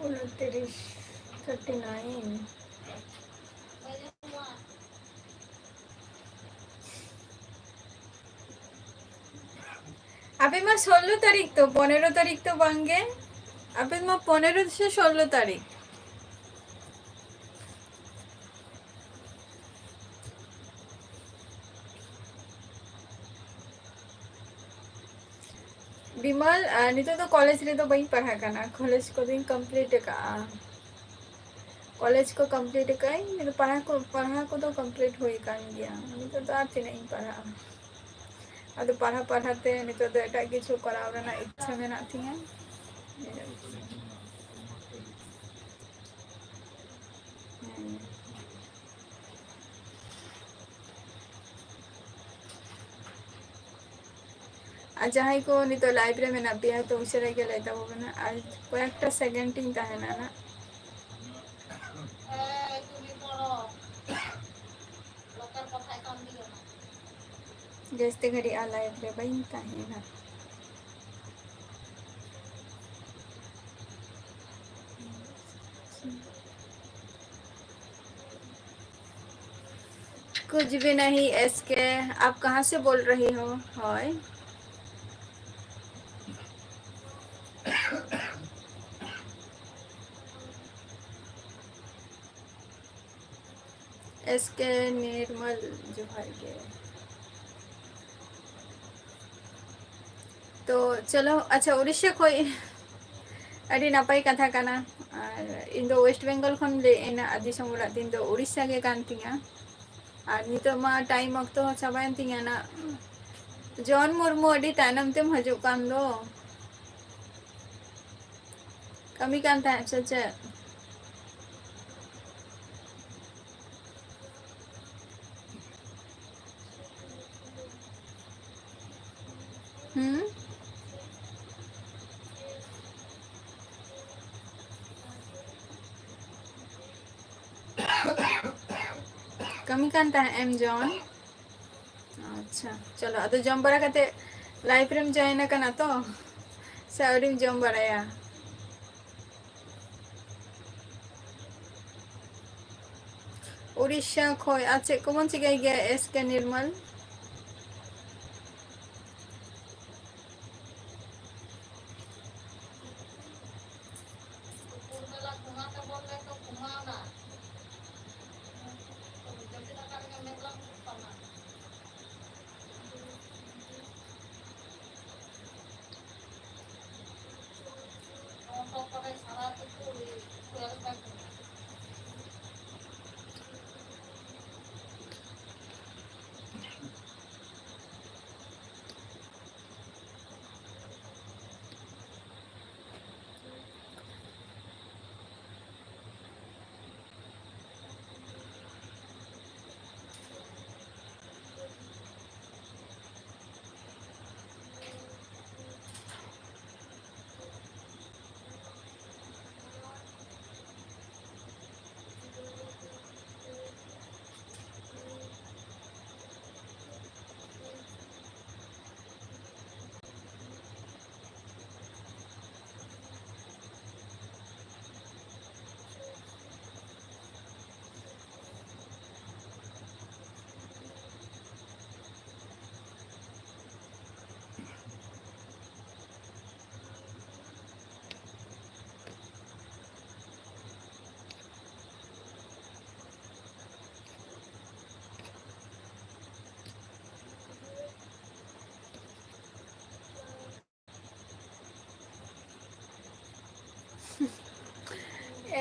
ᱩᱱᱛᱤᱨᱤᱥ, thirty nine. ᱟᱯᱮ ᱢᱟ ᱥᱳᱞᱞᱳ ᱛᱟᱹᱨᱤᱠᱷ ᱛᱚ, ᱯᱚᱱᱮᱨᱚ ᱛᱟᱹᱨᱤᱠᱷ ᱛᱚ ᱵᱟᱝᱜᱮ? ᱟᱯᱮ ᱢᱟ ᱯᱚᱱᱮᱨᱚ ᱥᱮ ᱥᱳᱞᱞᱳ ᱛᱟᱹᱨᱤᱠᱷ? ᱵᱤᱢᱚᱞ, ᱟᱨ ᱱᱤᱛᱚᱜ ᱫᱚ ᱠᱚᱞᱮᱡᱽ ᱨᱮᱫᱚ ᱵᱟᱹᱧ ᱯᱟᱲᱦᱟᱜ ᱠᱟᱱᱟ, ᱠᱚᱞᱮᱡᱽ ᱠᱚᱫᱚᱧ complete ᱟᱠᱟᱫᱼᱟ᱾ ᱠᱚᱞᱮᱡᱽ ᱠᱚ complete ᱟᱠᱟᱫᱟᱹᱧ, ᱱᱤᱛᱚᱜ ᱯᱟᱲᱦᱟᱣ ᱠᱚ, ᱯᱟᱲᱦᱟᱣ ᱠᱚᱫᱚ complete ᱦᱩᱭ ᱟᱠᱟᱱ ᱜᱮᱭᱟ᱾ ᱱᱤᱛᱚᱜ ᱫᱚ ᱟᱨ ᱛᱤᱱᱟᱹᱜ ᱤᱧ ᱯᱟᱲᱦᱟᱜᱼᱟ? ᱟᱫᱚ ᱯᱟᱲᱦᱟᱣ ᱯᱟᱲᱦᱟᱣ ᱛᱮ ᱱᱤᱛᱚᱜ ᱫᱚ ᱮᱴᱟᱜ ᱠᱤᱪᱷᱩ ᱠᱚᱨᱟᱣ ᱨᱮᱱᱟᱜ ᱤᱪᱪᱷᱟᱹ ᱢᱮᱱᱟᱜ ᱛᱤᱧᱟᱹ᱾ ᱦᱮᱸ᱾ ᱟᱨ ᱡᱟᱦᱟᱸᱭ ᱠᱚ ᱱᱤᱛᱚᱜ live ᱨᱮ ᱢᱮᱱᱟᱜ ᱯᱮᱭᱟ, ᱛᱚ ᱩᱥᱟᱹᱨᱟ ᱜᱮ ᱞᱟᱹᱭ ᱛᱟᱵᱚ ᱯᱮ ᱱᱟᱜ᱾ ᱟᱨ ᱠᱚᱭᱮᱠᱴᱟ second ᱤᱧ ᱛᱟᱦᱮᱱᱟ ᱱᱟᱜ᱾ ᱡᱟᱹᱥᱛᱤ ᱜᱷᱟᱹᱲᱤᱡ ᱟᱨ live ᱨᱮ ᱵᱟᱹᱧ ᱛᱟᱦᱮᱱᱟ᱾ कुछ भी नहीं एसके, आप कहाँ से बोल रही हो? ᱦᱳᱭ᱾ ᱮᱥᱠᱮ ᱱᱤᱨᱢᱚᱞ, ᱡᱚᱦᱟᱨ ᱜᱮ᱾ ᱛᱚ ᱪᱚᱞᱚ, ᱟᱪᱪᱷᱟ, ᱩᱲᱤᱥᱥᱟ ᱠᱷᱚᱡ ᱟᱹᱰᱤ ᱱᱟᱯᱟᱭ ᱠᱟᱛᱷᱟ ᱠᱟᱱᱟ᱾ ᱟᱨ ᱤᱧ ᱫᱚ ᱳᱭᱮᱥᱴ ᱵᱮᱝᱜᱚᱞ ᱠᱷᱚᱱ ᱞᱟᱹᱭ ᱮᱫ ᱟᱹᱧ, ᱟᱨ ᱫᱤᱥᱚᱢ ᱚᱲᱟᱜ ᱛᱤᱧ ᱫᱚ ᱩᱲᱤᱥᱥᱟ ᱜᱮ ᱠᱟᱱ ᱛᱤᱧᱟ᱾ ᱟᱨ ᱱᱤᱛᱚᱜ ᱢᱟ time ᱚᱠᱛᱚ ᱦᱚᱸ ᱪᱟᱵᱟᱭᱮᱱ ᱛᱤᱧᱟ ᱱᱟᱜ᱾ ᱡᱚᱱ ᱢᱩᱨᱢᱩ, ᱟᱹᱰᱤ ᱛᱟᱭᱱᱚᱢ ᱛᱮᱢ ᱦᱤᱡᱩᱜ ᱠᱟᱱ ᱫᱚ᱾ ᱠᱟᱹᱢᱤ ᱠᱟᱱ ᱛᱟᱦᱮᱸᱫ ᱥᱮ ᱪᱮᱫ? ᱦᱩᱸ? ᱠᱟᱹᱢᱤ ᱠᱟᱱ ᱛᱟᱦᱮᱸᱫ ᱮᱢ ᱡᱚᱱ᱾ ᱟᱪᱪᱷᱟ, ᱪᱚᱞᱚ, ᱟᱫᱚ ᱡᱚᱢ ᱵᱟᱲᱟ ᱠᱟᱛᱮ live ᱨᱮᱢ join ᱟᱠᱟᱱᱟ ᱛᱚ, ᱥᱮ ᱟᱹᱣᱨᱤᱢ ᱡᱚᱢ ᱵᱟᱲᱟᱭᱟ? ᱩᱲᱤᱥᱥᱟ ᱠᱷᱚᱡ᱾ ᱟᱨ ᱪᱮᱫ ᱠᱚᱵᱚᱱ ᱪᱤᱠᱟᱹᱭ ᱜᱮᱭᱟ, ᱮᱥ ᱠᱮ ᱱᱤᱨᱢᱚᱞ?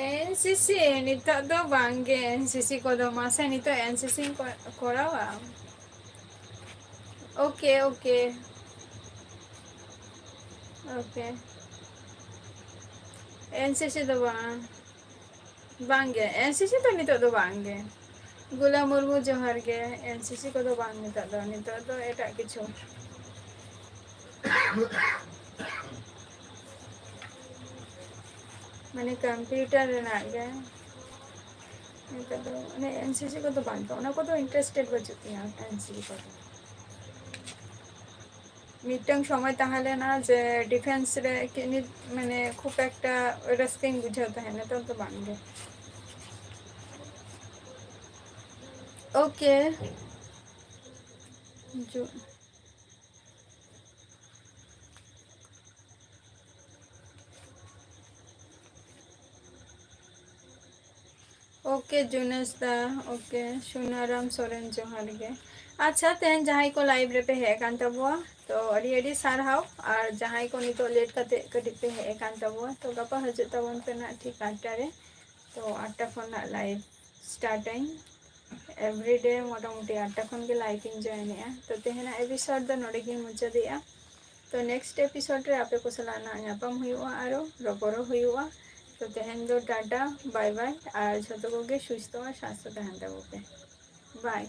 ᱮᱱ ᱥᱤ ᱥᱤ ᱱᱤᱛᱚᱜ ᱫᱚ ᱵᱟᱝ ᱜᱮ, ᱮᱱ ᱥᱤ ᱥᱤ ᱠᱚᱫᱚ ᱢᱟᱥᱮ ᱱᱤᱛᱚᱜ ᱮᱱ ᱥᱤ ᱥᱤ ᱠᱚ-, ᱠᱚᱨᱟᱣᱟ᱾ Okay, okay, okay. ᱮᱱ ᱥᱤ ᱥᱤ ᱫᱚ ᱵᱟᱝ, ᱵᱟᱝ ᱜᱮ, ᱮᱱ ᱥᱤ ᱥᱤ ᱫᱚ ᱱᱤᱛᱚᱜ ᱫᱚ ᱵᱟᱝ ᱜᱮ᱾ ᱜᱩᱞᱟ ᱢᱩᱨᱢᱩ, ᱡᱚᱦᱟᱨ ᱜᱮ᱾ ᱮᱱ ᱥᱤ ᱥᱤ ᱠᱚᱫᱚ ᱵᱟᱝ ᱱᱤᱛᱚᱜ ᱫᱚ, ᱱᱤᱛᱚᱜ ᱫᱚ ᱮᱴᱟᱜ ᱠᱤᱪᱷᱩ᱾ ᱢᱟᱱᱮ computer ᱨᱮᱱᱟᱜ ᱜᱮ᱾ ᱱᱤᱛᱚᱜ ᱫᱚ ᱚᱱᱮ ᱮᱱ ᱥᱤ ᱥᱤ ᱠᱚᱫᱚ ᱵᱟᱝ ᱜᱮ, ᱚᱱᱟ ᱠᱚᱫᱚ interested ᱵᱟᱹᱪᱩᱜ ᱛᱤᱧᱟᱹ, ᱮᱱ ᱥᱤ ᱥᱤ ᱠᱚᱫᱚ᱾ ᱢᱤᱫᱴᱟᱝ ᱥᱚᱢᱚᱭ ᱛᱟᱦᱮᱸ ᱞᱮᱱᱟ ᱡᱮ defence ᱨᱮ ᱠᱤ-, ᱱᱤᱛ ᱢᱟᱱᱮ ᱠᱷᱩᱵ ᱮᱠᱴᱟ ᱨᱟᱹᱥᱠᱟᱹᱧ ᱵᱩᱡᱷᱟᱹᱣ ᱛᱟᱦᱮᱸᱫ, ᱱᱮᱛᱟᱨ ᱫᱚ ᱵᱟᱝ ᱜᱮ᱾ Okay. ᱡᱩ- Okay, ᱡᱩᱱᱮᱥ ᱫᱟ, okay, ᱥᱩᱱᱟᱨᱟᱢ ᱥᱚᱨᱮᱱ, ᱡᱚᱦᱟᱨ ᱜᱮ᱾ ᱟᱪᱪᱷᱟ, ᱛᱮᱦᱮᱧ ᱡᱟᱦᱟᱸᱭ ᱠᱚ live ᱨᱮᱯᱮ ᱦᱮᱡ ᱟᱠᱟᱱ ᱛᱟᱵᱚᱣᱟ, ᱛᱚ ᱟᱹᱰᱤ ᱟᱹᱰᱤ ᱥᱟᱨᱦᱟᱣ᱾ ᱟᱨ ᱡᱟᱦᱟᱸᱭ ᱠᱚ ᱱᱤᱛᱚᱜ late ᱠᱟᱛᱮ ᱠᱟᱹᱴᱤᱡ ᱯᱮ ᱦᱮᱡ ᱟᱠᱟᱱ ᱛᱟᱵᱚᱣᱟ, ᱛᱚ ᱜᱟᱯᱟ ᱦᱤᱡᱩᱜ ᱛᱟᱵᱚᱱ ᱯᱮ ᱱᱟᱜ ᱴᱷᱤᱠ ᱟᱴ ᱴᱟ ᱨᱮ᱾ ᱛᱚ ᱟᱴ ᱴᱟ ᱠᱷᱚᱱ ᱱᱟᱜ live start ᱟᱹᱧ᱾ Everyday ᱢᱚᱴᱟᱢᱩᱴᱤ ᱟᱴ ᱴᱟ ᱠᱷᱚᱱ ᱜᱮ live ᱤᱧ join ᱮᱜᱼᱟ᱾ ᱛᱚ ᱛᱮᱦᱮᱧᱟᱜ episode ᱫᱚ ᱱᱚᱰᱮ ᱜᱤᱧ ᱢᱩᱪᱟᱹᱫᱮᱜᱼᱟ᱾ ᱛᱚ next episode ᱨᱮ ᱟᱯᱮ ᱠᱚ ᱥᱟᱞᱟᱜ ᱱᱟᱜ ᱧᱟᱯᱟᱢ ᱦᱩᱭᱩᱜᱼᱟ, ᱟᱨᱚ ᱨᱚᱯᱚᱲᱚᱜ ᱦᱩᱭᱩᱜᱼᱟ᱾ ᱛᱚ ᱛᱮᱦᱮᱧ ᱫᱚ ᱴᱟᱴᱟ, bye bye, ᱟᱨ ᱡᱷᱚᱛᱚ ᱠᱚᱜᱮ ᱥᱩᱥᱛᱷᱚ ᱟᱨ ᱥᱟᱥᱛᱷᱚ ᱛᱟᱦᱮᱱ ᱛᱟᱵᱚ ᱯᱮ᱾ Bye᱾